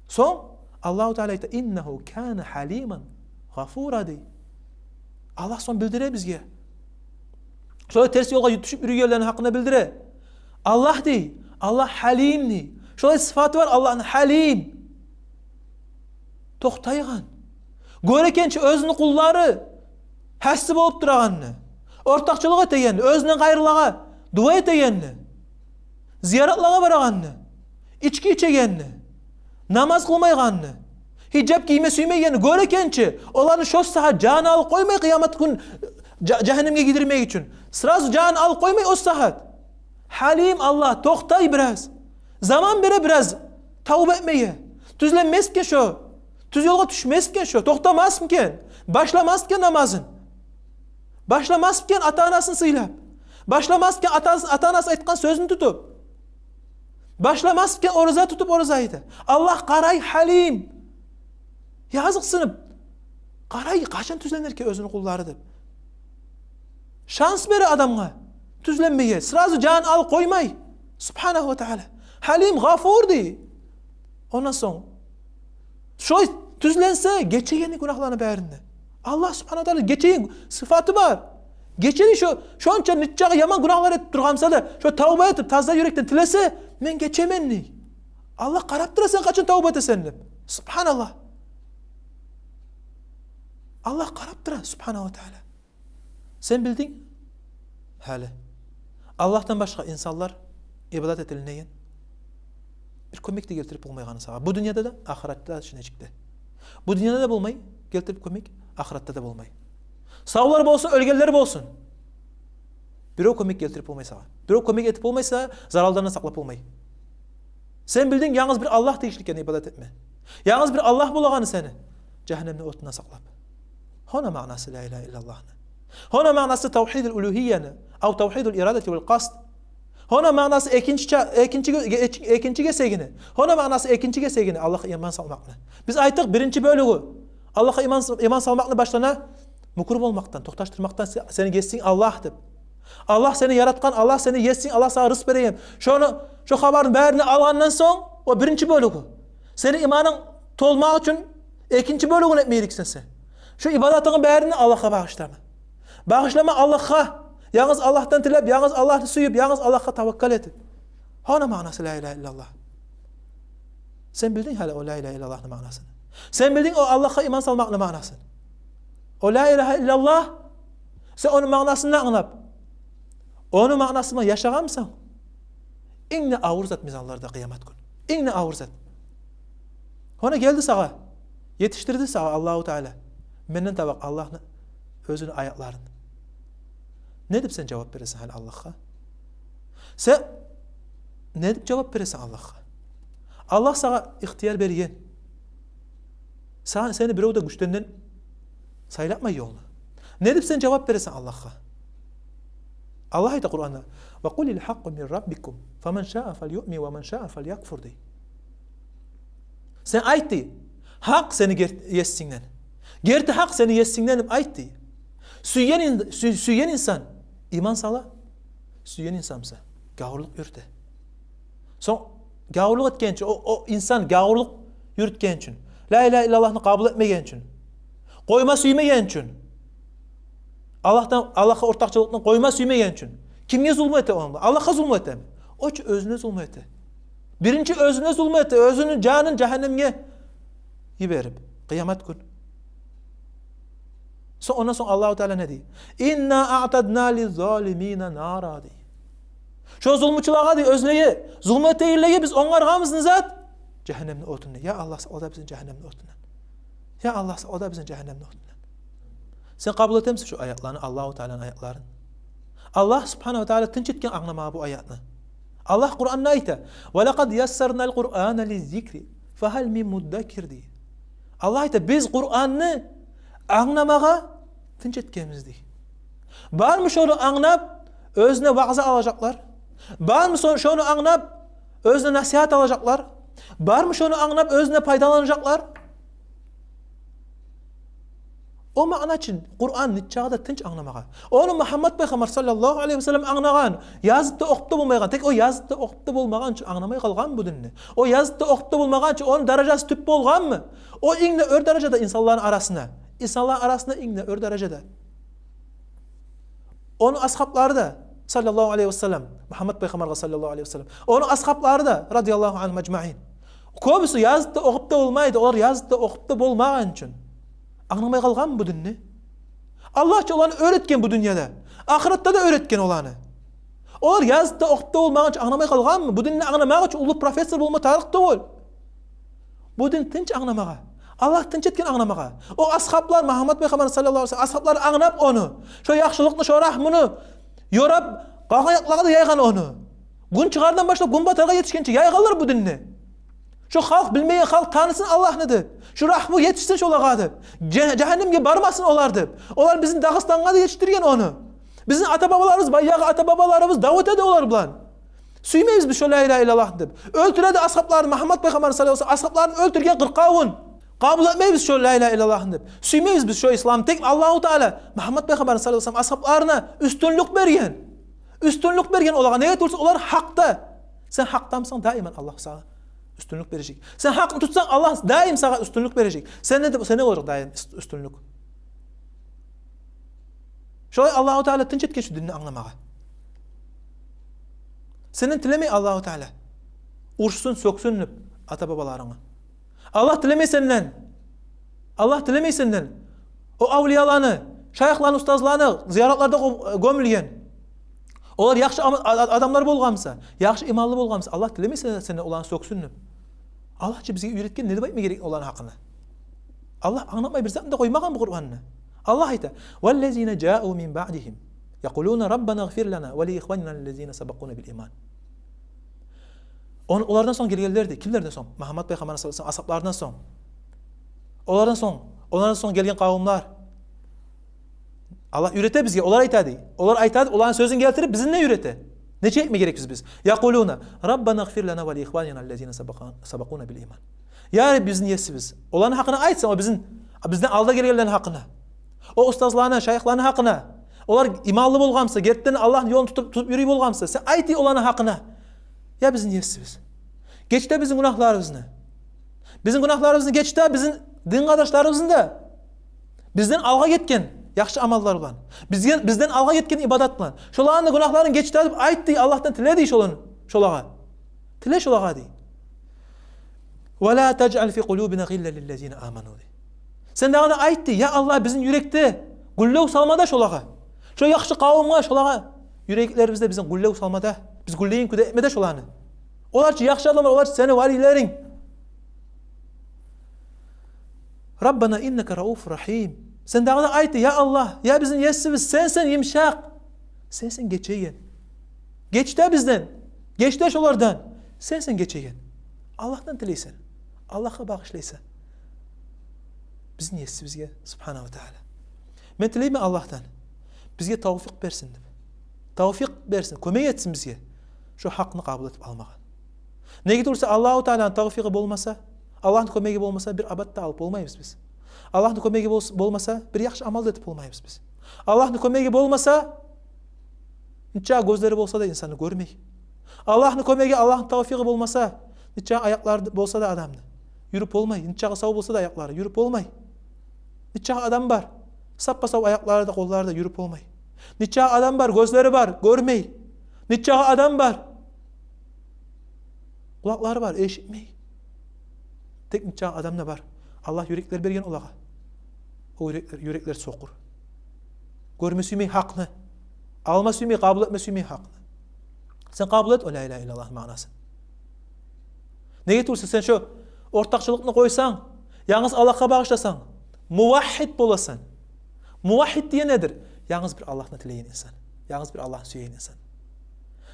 Сонг Аллагьу Таала айта: «Иннагьу кана гьалиман гъафура», — дей. Аллагь сонг билдире бизге. Шолай терс ёлгъа тюшюп юрюйгенлени гьакъында билдире. Аллагь, дей, Аллагь гьалим, дей. Шолай сыфаты бар Аллагьны, гьалим. Токътайгъан. Гёре экен чи оьзюню къуллары гьасси болуп турагъанны, ортакъчылыкъ этегенни, оьзюнден къайрылагъа дуа этегенни, зияратлагъа барагъанны, ички ичегенни, намаз къылмайгъанны, гьижап гийме сюймейгенни гёре экен чи, оланы шо сагьат жанын алып къоймай, къыямат гюн жа-, жагьаннемге гийирмек учун. Сразу жанын алып къоймай о сагьат. Гьалим Аллагь, токътай бираз. Заман бере бираз тавба этмеге. Тюзленмесми экен шо? Тюз ёлгъа тюшмесми экен шо? Токътамасмы экен? Башламасмы экен намазын? Башламасмы экен ата-анасын сыйлап? Башламасмы экен ата-, ата-анасы айтгъан сёзюн тутуп? Башламасмы экен ораза тутуп, ораза айта? Аллагь къарай, гьалим. Языкъсынып къарай, къачан тюзленер экен оьзюню къуллары деп. Шанс бере адамгъа тюзленмеге, сразу жанын алып къоймай. Субгьанагьу ва Таала. Гьалим, Гъафур дей. Ондан сонг шолай тюзленсе, гечеген гюнагьланы барын да. Аллагь Субгьанагьу ва Таала гечеген сыфаты бар. Гечер шо, шонча нечакъы яман гюнагьлар этип тургъан буса да, шо тавба этип, таза юрекден тилесе, мен гечемен дей. Аллагь къарап тура сен къачан тавба этесен деп. Субгьаналлагь. Аллагь къарап тура, Субгьанагьу ва Таала. Сен билдинг гьали Аллагьдан башгъа инсанлар ибадат этилинеген бир кёмек де гелтирип болмайгъанын сагъа. Бу дюньяда да, ахыратда да, шунечик де. Бу дюньяда да болмай гелтирип кёмек, ахыратда да болмай. Савлар болсун, оьлгенлер болсун. Бирев кёмек гелтирип болмай сагъа. Бирев кёмек этип болмай сагъа, заралдан да сакълап болмай. Сен билдинг янгыз бир Аллагь тийишли экен ибадат этме. Янгыз бир Аллагь болагъаны сени жагьаннемни отундан сакълап. Гьона маънасы ла илагьа иллаллагьны. Гьона маънасы тавгьидул улугьияны, ав тавгьидул ирадати вал къасд. Гьона маънасы экинчи ча-, экинчи ге-, ге-, экинчи гесегини. Гьона маънасы экинчи гесегини Аллагьгъа иман салмакъны. Биз айтдыкъ, биринчи бёлюгю Аллагьгъа иман, иман салмакъны башлана мюкюр болмакъдан, токъташдырмакъдан се-, сени есинг Аллагь деп. Аллагь сени яратгъан, Аллагь сени есинг, Аллагь сагъа рызкъ береген. Шону, шо хабарны барын алгъандан сонг, о биринчи бёлюгю. Сени иманынг толмакъ учун экинчи бёлюгюн этме герексен сен. Шу ибадатынгны барын Аллагьгъа багъышлама. Багъышлама Аллагьгъа. Янгыз Аллагьдан тилеп, янгыз Аллагьны сююп, янгыз Аллагьгъа таваккал этип. Гьона маънасы ла илагьа иллаллагь. Сен билдинг гьали о ла илагьа иллаллагьны маънасын? Сен билдинг о Аллагьгъа иман салмакъны маънасын? О ла илагьа иллаллагь, сен ону маънасын англап, ону маънасы булан яшагъанмысан? Инг де авур зат мизанларда къыямат гюн. Инг де авур зат. Гьона гелди сагъа, етишдирди сагъа Аллагьу Таала менден таба Аллагьны оьзюню аятларын. Не деп сен жавап бересен гьали Аллагьгъа? Сен не деп жавап бересен Аллагьгъа? Аллагь сагъа ихтияр берген. Сагъа, сени бирев де гючден сайлатмай ёлну. Не деп сен жавап бересен Аллагьгъа? Аллагь айта Къуранда: «Ва къулил гьакъкъу мин раббикум, фаман шаа фальюъмин ва ман шаа фальякфур», — дей. Сен айт, дей, гьакъ сени гер-, есингден. Герти гьакъ сени есингден деп айт, дей. Сюйген ин-, сюй-, сюйген инсан иман сала, сюйген инсан буса гавурлукъ юрюте. Сонг гавурлукъ этген учун, о, о инсан гавурлукъ юрютген учун, ла илагьа иллаллагьны къабул этмеген учун, къойма сюймеген учун, Аллагьдан, Аллагьгъа ортакъчылыкъны къойма сюймеген учун кимге зулму эте онда? Аллагьгъа зулму этеми? О чу оьзюне зулму эте. Биринчи оьзюне зулму эте, оьзюню жанын жагьаннемге йиберип, къыямат гюн. Сонг, ондан сонг Аллагьу Таала не дей? «Инна аътадна лиззалимина нара», — дей. Шо зулмучулагъа, дей, оьзлеге зулму этегенлеге биз онгаргъанбыз не зат? Жагьаннемни отун, дей. Я Аллагь, сакъла да бизин жагьаннемни отундан. Я Аллагь, сакъла да бизин жагьаннемни отундан. Сен къабул этемисен шо аятланы, Аллагьу Тааланы аятларын? Аллагь субгьанагьу ва таала тынч этген англамагъа бу аятны. Аллагь Къуранда айта: «Ва лакъад яссарнал Къурана лиззикри, фагьал мин муддакир», — дей. Аллагь айта: «Биз Къуранны англамагъа тынч этгенбиз», — дей. Бармы шону англап, оьзюне ваъза алажакълар? Бармы шо-, шону англап, оьзюне насигьат алажакълар? Бармы шону англап, оьзюне пайдаланажакълар? О маъна учун Къуран нечакъы да тынч англамагъа. Ону Мугьаммат пайхаммар саллаллагьу алайгьи ва саллам англагъан, язып да, охуп да болмайгъан, тек о язып да, охуп да болмагъан учун англамай къалгъан бу динни. О язып да, охуп да болмагъан учун ону даражасы тюп болгъанмы? О инг де оьр даражада инсанланы арасында. Инсанланы арасында инг де оьр даражада. Ону асгьаблары да, саллаллагьу алайгьи ва саллам, Мугьаммат пайхаммаргъа саллаллагьу алайгьи ва саллам, ону асгьаблары да, радияллагьу ангьум ажмаин, кёбюсю язып да, охуп да болмайды. Олар язып да, охуп да болмагъан учун англамай къалгъанмы бу динни? Аллагь чы оланы оьр этген бу дюньяда. Ахыратда да оьр этген оланы. Олар язып да, охуп да болмагъан учун англамай къалгъанмы? Бу динни англамакъ учун уллу профессор болма тарыкъ тюгюл. Бу дин тынч англамагъа. Аллагь тынч этген англамагъа. О асгьаблар, Мугьаммат пайхаммар саллаллагьу алайгьи ва саллам асгьаблары англап ону, шо яхшылыкъны, шо рагьмуну ёрап, къалгъан якълагъа да яйгъан ону. Гюн чыгъардан башлап гюн батаргъа етишгенче яйгъанлар бу динни. Шо халкъ, билмеген халкъ танысын Аллагьны деп, шо рагьму етишсин шолагъа деп, жа-, жагьаннемге бармасын олар деп. Олар бизин Дагъыстангъа да етишдирген ону. Бизин ата-бабаларыбыз, баягъы ата-бабаларыбыз дав этеди олар булан. Сюймейбиз биз шо ла илагьа иллаллагьны деп. Оьлтюреди асгьабларын, Мугьаммат пайхаммар саллаллагьу алайгьи ва саллам асгьабларын оьлтюрген къыркъавун. Къабул этмейбиз шо ла илагьа иллаллагьны деп. Сюймейбиз биз шо исламны. Тек Аллагьу Таала Мугьаммат пайхаммар саллаллагьу алайгьи ва саллам асгьабларына уьстюнлюк берген. Уьстюнлюк берген олагъа. Неге тюгюл десе, олар гьакъда. Сен гьакъдамысан, даим Аллагь сагъа уьстюнлюк бережек. Сен гьакъны тутсанг, Аллагь даим сагъа уьстюнлюк бережек. Сен не деп, сен не болажакъ даим уьст-, уьстюнлюк? Шолай Аллагьу Таала тынч этген шу динни англамагъа. Сенден тилемей Аллагьу Таала урушсун, сёксюн деп ата-бабаларынгны. Аллагь тилемей сенден. Аллагь тилемей сенден. О авлияланы, шайыхланы, устазланы, зияратларда гё-, гёмюлген, олар яхшы ам-, а-, а-, адамлар болгъан буса, яхшы иманлы болгъан буса, Аллагь тилемей сен-, сенден оланы сёксюн деп. Аллагь чы бизге уьйретген, не деп айтма герек оланы гьакъында. Аллагь англатмай бир затны да къоймагъан бу Къуранны. Аллагь айта: «Валлазина жау мин баъдигьим якъулуна раббана гъфир лана ва ли ихванина аллазина сабакъуна бил иман». Он-, олардан сонг гелгенлер де, кимлерден сонг? Мугьаммат пайхаммар саллаллагьу алайгьи ва саллам асгьабларындан сонг. Олардан сонг, олардан сонг гелген къавумлар. Аллагь уьйрете бизге, олар айтады. Олар айтады, оланы сёзюн гелтирип, бизин де уьйрете. Нечик этме герекбиз биз? «Якъулуна раббана гъфир лана ва ли ихванина аллазина сабакъа-, сабакъуна бил иман». Я Рабби, бизин есибиз. Оланы гьакъына айтсанг, о бизин, бизден алда гелгенлени гьакъына. О устазланы, шайыхланы гьакъына. Олар иманлы болгъан буса, гертиден Аллагьны ёлун тутуп, тутуп юрюй болгъан буса, сен айт оланы гьакъына. Я бизин есибиз, геч де бизин гюнагьларыбызны. Бизин гюнагьларыбызны геч де, бизин дин къардашларыбызны да, бизден алгъа гетген яхшы амаллар булан, бизге, бизден алгъа гетген ибадат булан. Шоланы гюнагьларын геч де деп айт дей, Аллагьдан тиле дей шоланы, шолагъа. Тиле шолагъа дей. «Ва ла тажъал фи къулубина гъиллан лиллазина аману», дей. Сен дагъы да айт дей: «Я Аллагь, бизин юрекде гюллев салма да шолагъа. Шо яхшы къавумгъа, шолагъа юреклерибизде бизин гюллев салма да. Биз гюллейген кюйде этме де шоланы. Олар чы яхшы адамлар, олар чы сени валилеринг». «Раббана иннака рауфур рахим». Сен дагъы да айт дей: «Я Аллагь, я бизин есибиз, сенсен йымышакъ, сенсен гечеген. Геч де бизден, геч де шолардан, сенсен гечеген». Аллагьдан тилейсен, Аллагьгъа багъышлайсан. Бизин есибизге, субгьанагьу ва тагьала. Мен тилеймен Аллагьдан, бизге тавфикъ берсин деп. Тавфикъ берсин, кёмек этсин бизге шо гьакъны къабул этип алмагъа. Неге тюгюлсе, Аллагьу Тааланы тавфикъи болмаса, Аллагьны кёмеги болмаса, бир абат да алып болмайбыз биз. Аллагьны кёмеги болс-, болмаса, бир яхшы амал да этип болмайбыз биз. Аллагьны кёмеги болмаса, нечакъы гёзлери болса да, инсанны гёрмей. Аллагьны кёмеги, Аллагьны тавфикъи болмаса, нечакъы аякълары болса да адамны, юрюп болмай. Нечакъы сав болса да аякълары, юрюп болмай. Нечакъы адам бар, саппа-сав аякълары да, къоллары да, юрюп болмай. Нечакъы адам бар, гёзлери бар, гёрмей. Нечакъы адам бар, къулакълары бар, эшитмей. Тек нечакъы адам да бар, Аллагь юреклер берген олагъа. О юреклер, юреклер сокъур. Гёрме сюймей гьакъны, алма сюймей, къабул этме сюймей гьакъны. Сен къабул эт о ла илагьа иллаллагьны маънасын. Неге тюгюлсе, сен шо ортакъчылыкъны къойсанг, янгыз Аллагьгъа багъышласанг, мувагьгьид боласан. Мувагьгьид деген недир? Янгыз бир Аллагьны тилейген инсан, янгыз бир Аллагьны сюеген инсан.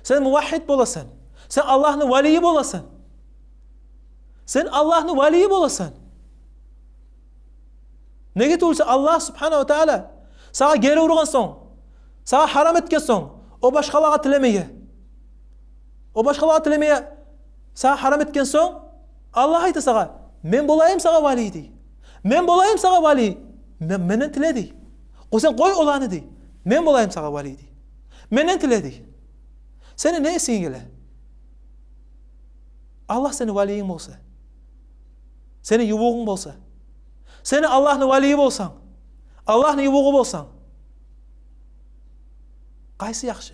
Сен мувагьгьид боласан. Сен Аллагьны валийи боласан. Сен Аллагьны валийи боласан. Неге тюгюлсе, Аллагь субгьанагьу ва тагьала сагъа гери ургъан сонг, сагъа гьарам этген сонг о башгъалагъа тилемеге, о башгъалагъа тилемеге сагъа гьарам этген сонг, Аллагь айта сагъа: «Мен болайым сагъа валий», — дей. «Мен болайым сагъа валий. Мен, менден тиле», — дей. «Къой сен, къой оланы», — дей. «Мен болайым сагъа валий», — дей. «Менден тиле», — дей. Сени не эсинге геле? Аллагь сени валийинг болса, сени ювугъунг болса, сени Аллагьны валийи болсанг, Аллагьны ювугъу болсанг, къайсы яхшы?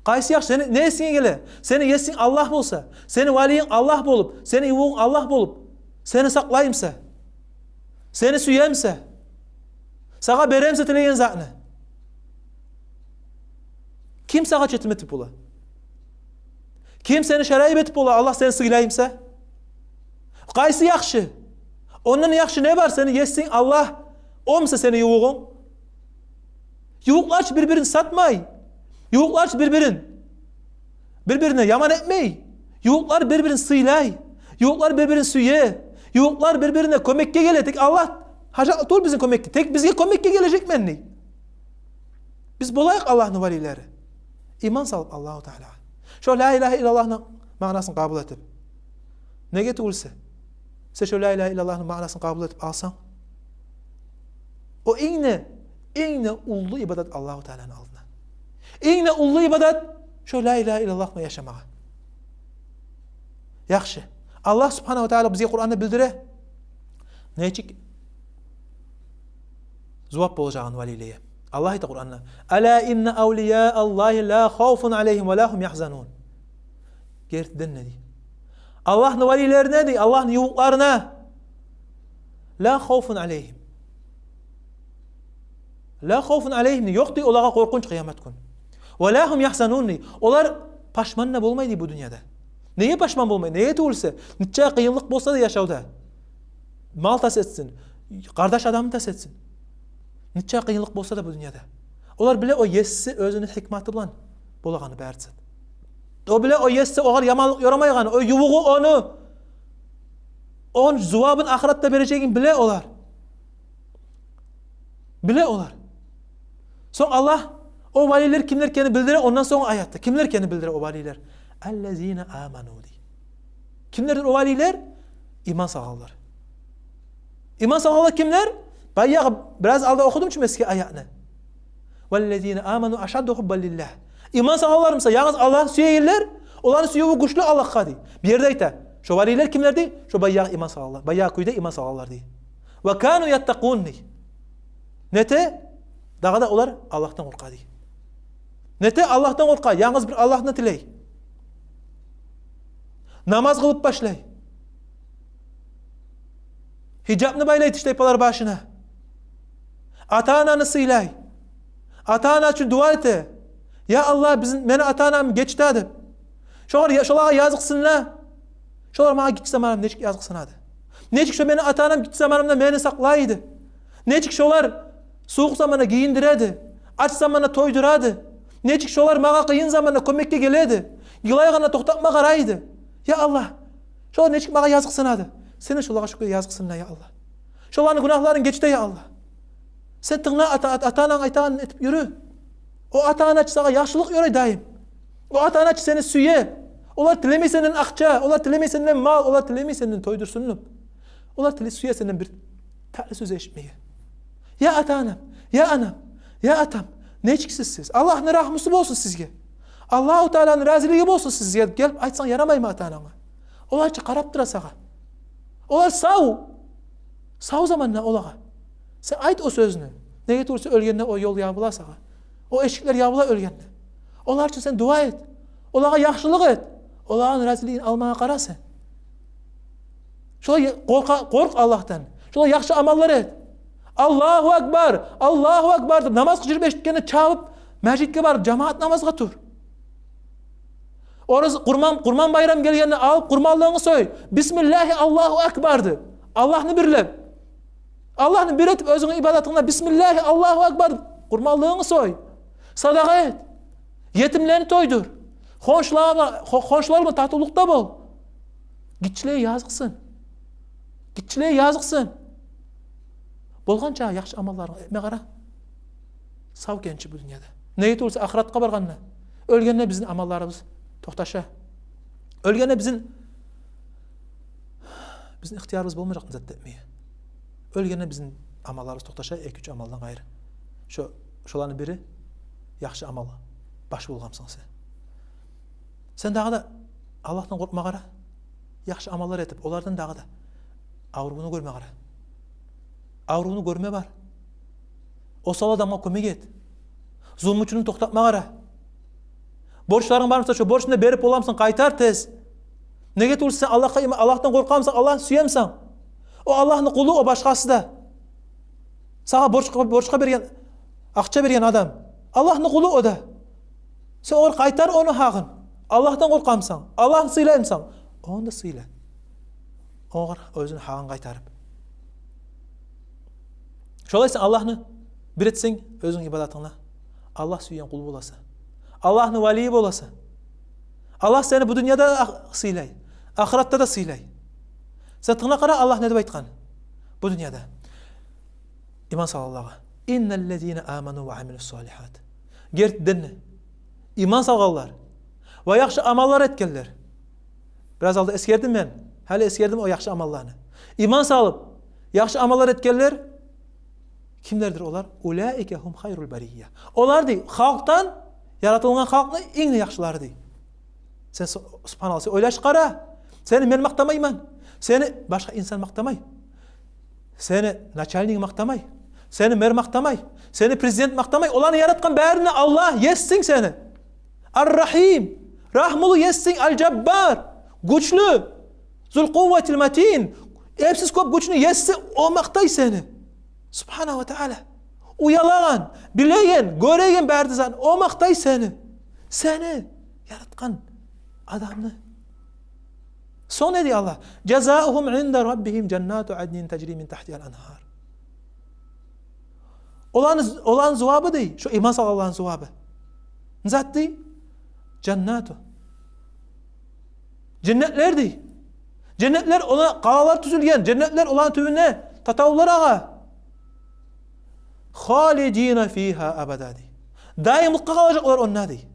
Къайсы яхшы? Сени не эсинге геле? Сени есинг Аллагь болса, сени валийинг Аллагь болуп, сени ювугъунг Аллагь болуп, сени сакълай буса, сени сюе буса, сагъа бере буса тилеген затны, ким сагъа четим этип бола? Ким сени шарайып этип бола, Аллагь сени сыйлай буса? Къайсы яхшы? Ондан яхшы не бар? Сени есинг Аллагь, о буса сени ювугъунг. Ювукълар чы бир-бирин сатмай, ювукълар чы бир-бирин, бир-бирине яман этмей. Ювукълар бир-бирин сыйлай, ювукълар бир-бирин сюе, ювукълар бир-бирине кёмекге геле. Тек Аллагь гьажатлы тюгюл бизин кёмекге, тек бизге кёмекге гележекмен дей. Биз болайыкъ Аллагьны валийлери, иман салып Аллагьу Таалагъа, шо ла илагьа иллаллагьны маънасын къабул этип. Неге тюгюлсе, сен шо ла илагьа иллаллагьны маънасын къабул этип алсанг, о инг де, инг де уллу ибадат Аллагьу Тааланы алдына. Инг де уллу ибадат шо ла илагьа иллаллагь булан яшамагъа. Яхшы. Аллагь субгьанагьу ва таала бизге Къуранда билдире нечик зувап болажагъын валийлеге. Аллагь айта Къуранда: «Ала инна авлия Аллагьи ла хавфун алайгьим ва ла гьум ягьзанун». Гертиден де дей, Аллагьны валийлерине дей, Аллагьны ювукъларына, ла хавфун алайгьим, ла хавфун алайгьим дей, ёкъ дей олагъа къоркъунч къыямат гюн. Ва ла гьум ягьзанун дей, олар пашман да болмай дей бу дюньяда. Неге пашман болмай? Неге тюгюлсе, нече къыйынлыкъ болса да яшавда, мал тас этсин, къардаш адамны тас этсин, нече къыйынлыкъ болса да бу дюньяда, олар биле о Еси оьзюню гьикматы булан болагъаны бары зат. О биле о Еси огъар яманлыкъ ёрамайгъаны, о ювугъу ону, ону зувабын ахыратда бережегин биле олар. Биле олар. Сонг Аллагь о валийлер кимлер экенин билдире ондан сонг аятда. Кимлер экенин билдире о валийлер. «Аллазина аману» дей. Кимлердир о валийлер? Иман салгъанлар. Иман салгъанлар кимлер? Баягъы бираз алда охудум чу мен сизге аятны. «Валлазина аману ашадду гьуббан лиллагь». Иман салгъанлар буса, янгыз Аллагьны сюегенлер, оланы сюювю гючлю Аллагьгъа дей. Бу ерде айта: Шо валийлер кимлер дей? Шо баягъы иман салгъанлар, баягъы кюйде иман салгъанлар дей. «Ва кану яттакъун» дей. Нете? Дагъы да олар Аллагьдан къоркъа дей. Нете? Аллагьдан къоркъа, янгыз бир Аллагьны тилей. Намаз къылып башлай. Гьижапны байлай тиштайпалар башына. Ата-ананы сыйлай. Ата-ана учун дуа эте. «Я Аллагь, бизин, мени ата-анамны гечир», – деп. Шолар, шолагъа языкъсына. Шолар магъа гиччи заманымда нечик языкъсына эди. Нечик шо мени ата-анам гиччи заманымда мени сакълай эди. Нечик шолар сувукъ заманда гийиндире эди. Ач заманда тойдура эди. Нечик шолар магъа къыйын заманда кёмекге геле эди. Йылайгъанда токътатма къарай эди. Я Аллагь, шолар нечик магъа языкъсына эди. Сен де шолагъа шо кюйде языкъсына, я Аллагь. Шоланы гюнагьларын геч де, я Аллагь. Сен тынгла ата-, ата-, ата-ананг айтагъанын этип юрю. О ата-ана чы сагъа яхшылыкъ ёрай даим. О ата-ана чы сени сюе. Олар тилемей сенден акъча, олар тилемей сенден мал, олар тилемей сенден тойдурсунлукъ. Олар тилей, сюе сенден бир татли сёз эшитмеге. Я ата-анам, я анам, я атам, нечиксиз сиз? Аллагьны рагьмусу болсун сизге. Аллагьу Тааланы разилиги болсун сизге, гелип айтсанг ярамаймы ата-ананга? Олар чы къарап тура сагъа. Олар сав. Сав заманда олагъа сен айт о сёзню. Неге тюгюл десе, оьлгенде о ёл ябыла сагъа. О эшиклер ябыла оьлгенде. Олар учун сен дуа эт. Олагъа яхшылыкъ эт. Оланы разилигин алмагъа къара сен. Шолай къоркъ, къоркъ Аллагьдан. Шолай яхшы амаллар эт. «Аллагьу акбар, Аллагьу акбар» деп намаз къычырып эшитгенде чабып межитге барып жамаат намазгъа тур. Ораза, къурман, къурман байрам гелгенде алып къурманлыгъынгны сой. «Бисмиллагьи, Аллагьу акбар» деп. Аллагьны бирлеп. Аллагьны бир этип оьзюнгню ибадатынгда «Бисмиллагьи, Аллагьу акбар» деп къурманлыгъынгны сой. Садагъа эт. Етимлени тойдур. Хоншулар булан, хо-, хоншулар булан татывлукъда бол. Гиччилеге языкъсын. Гиччилеге языкъсын. Болгъанча яхшы амалларынгны этме къара. Сав экенчи бу дюньяда. Неге тюгюл десе, ахыратгъа баргъанда, оьлгенде бизин амалларыбыз токъташа. Оьлгенде бизин, бизин ихтиярыбыз болмажакъ зат этмеге. Оьлгенде бизин амалларыбыз токъташа, эки-уьч амалдан къайры. Шо, шоланы бири яхшы амал. Баш болгъанмысан сен. Сен дагъы да Аллагьдан къоркъма къара. Яхшы амаллар этип, олардан дагъы да. Аврувну гёрме къара. Аврувну гёрме бар. Осал адамгъа кёмек эт. Зулмучуну токътатма къара. Борчларынг бармыса, шо борчну да берип боламысан, къайтар тез. Неге тюгюл десе, сен Аллагьгъа има-, Аллагьдан къоркъамысан, Аллагьны сюемисен? О Аллагьны къулу, о башгъасы да. Сагъа борчгъа, борчгъа берген, акъча берген адам. Аллагьны къулу о да. Сен огъар къайтар ону гьакъын. Аллагьдан къоркъамысан, Аллагьны сыйлаймысан, ону да сыйла. Огъар оьзюню гьакъын къайтарып. Шолай сен Аллагьны бир этсенг оьзюнг ибадатынгда, Аллагь сюйген къул боласан. Аллагьны валийи боласан. Аллагь сени бу дюньяда да ах-, сыйлай, ахыратда да сыйлай. Сен тынгла къара, Аллагь не деп айтгъан бу дюньяда иман салгъанлагъа: «Инналлазина аману ва амилус салихат». Гертиден де, иман салгъанлар ва яхшы амаллар этгенлер. Бираз алда эсгердим мен, гьали эсгердим о яхшы амалланы. Иман салып, яхшы амаллар этгенлер кимлердир олар? «Улаика гьум хайрул бария». Олар дей, халкъдан, яратылгъан халкъны инг де яхшылары дей. Сен су-, субгьаналлагь, сен ойлашып къара. Сени мен макътамайман. Сени башгъа инсан макътамай. Сени начальнигинг макътамай. Сени мэр макътамай. Сени президент макътамай. Оланы яратгъан барин де Аллагь, есинг сени. Ар-Рагьим, рагьмулу есинг, Ал-Жаббар, гючлю, Зул-Къувватил Матин, эпсиз кёп гючню еси, о макътай сени. Субгьанагьу ва Таала. Уялагъан, билеген, гёреген бары да затны, о макътай сени. Сени яратгъан адамны. Сонг не дей Аллагь? «Жазаугьум инда раббигьим жаннату аднин тажри мин тахтигьал ангьар». Оланы, оланы зувабы дей, шо иман салгъанланы зувабы. Не зат дей? Жаннату. Женнетлер дей. Женнетлер, ола къалалар тюзюлген, женнетлер, оланы тюбюнде татавуллар агъа. «Халидина фигьа абада» дей. Даимликге къалажакъ олар онда дей.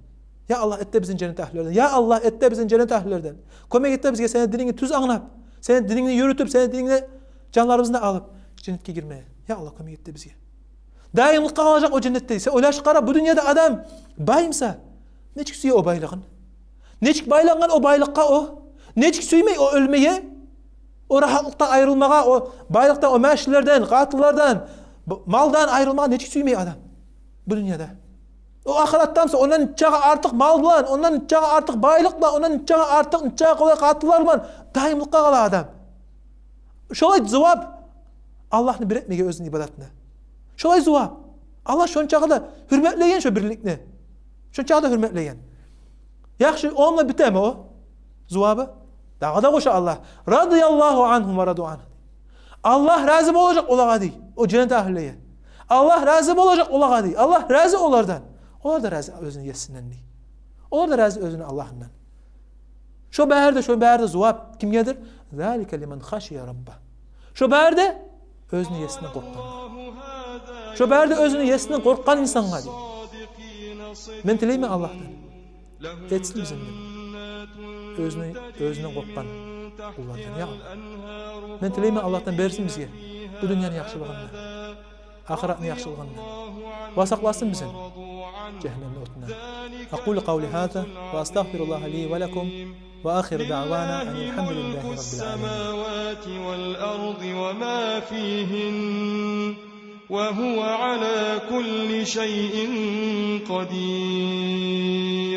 Я Аллагь, эт де бизин женнет агьлюлерден. Я Аллагь, эт де бизин женнет агьлюлерден. Кёмек эт де бизге сени динингни тюз англап, сени динингни юрютюп, сени динингде жанларыбызны да алып, женнетге гирме. Я Аллагь, кёмек эт де бизге. Даимликге къалажакъ о женнетде. Сен ойлашып къара, бу дюньяда адам баймыса, нечик сюе о байлыгъын? Нечик байлангъан о байлыкъгъа о? Нечик сюймей о оьлмеге, о рагьатлыкъдан айрылмагъа, о байлыкъдан, о машинлерден, къатынлардан, б-, малдан айрылмагъа нечик сюймей адам бу дюньяда? О ахыратдан сонг ондан нечакъы артыкъ мал булан, ондан нечакъы артыкъ байлыкъ булан, ондан нечакъы артыкъ, нечакъы къолай къатынлар булан дайымлыкъгъа къала адам. Шолай зувап Аллагьны бир этмеге оьзюню ибадатына. Шолай зувап. Аллагь шончакъы да гьюрметлеген шо бирликни. Шончакъы да гьюрметлеген. Яхшы, онда битеми о зувабы? Дагъы да къоша Аллагь: «Радияллагьу ангьум ва раду ангь». Аллагь рази болажакъ олагъа дей, о женнет агьлюлеге. Аллагь рази болажакъ олагъа дей. Аллагь рази олардан. Олар да рази оьзюню есинден дей. Олар да рази оьзюню Аллагьындан. Шо бары да, шо бары да зувап кимгедир? «Залика лиман хашия рабба». Шо бары да оьзюню есинден къоркъгъангъа. Шо бары да оьзюню есинден къоркъгъан инсангъа дей. Мен тилеймен Аллагьдан, этсин бизин оьзюню, оьзюнден къоркъгъан къуллардан, я Аллагь. Мен тилеймен Аллагьдан, берсин бизге бу дюньяны яхшылыгъын да, ахыратны яхшылыгъын да, ва сакъласын бизин жагьаннемни отундан. أقول قولي هذا وأستغفر الله لي ولكم وآخر دعوانا أن الحمد لله رب العالمين. السماوات والأرض وما فيهن وهو على كل شيء قدير.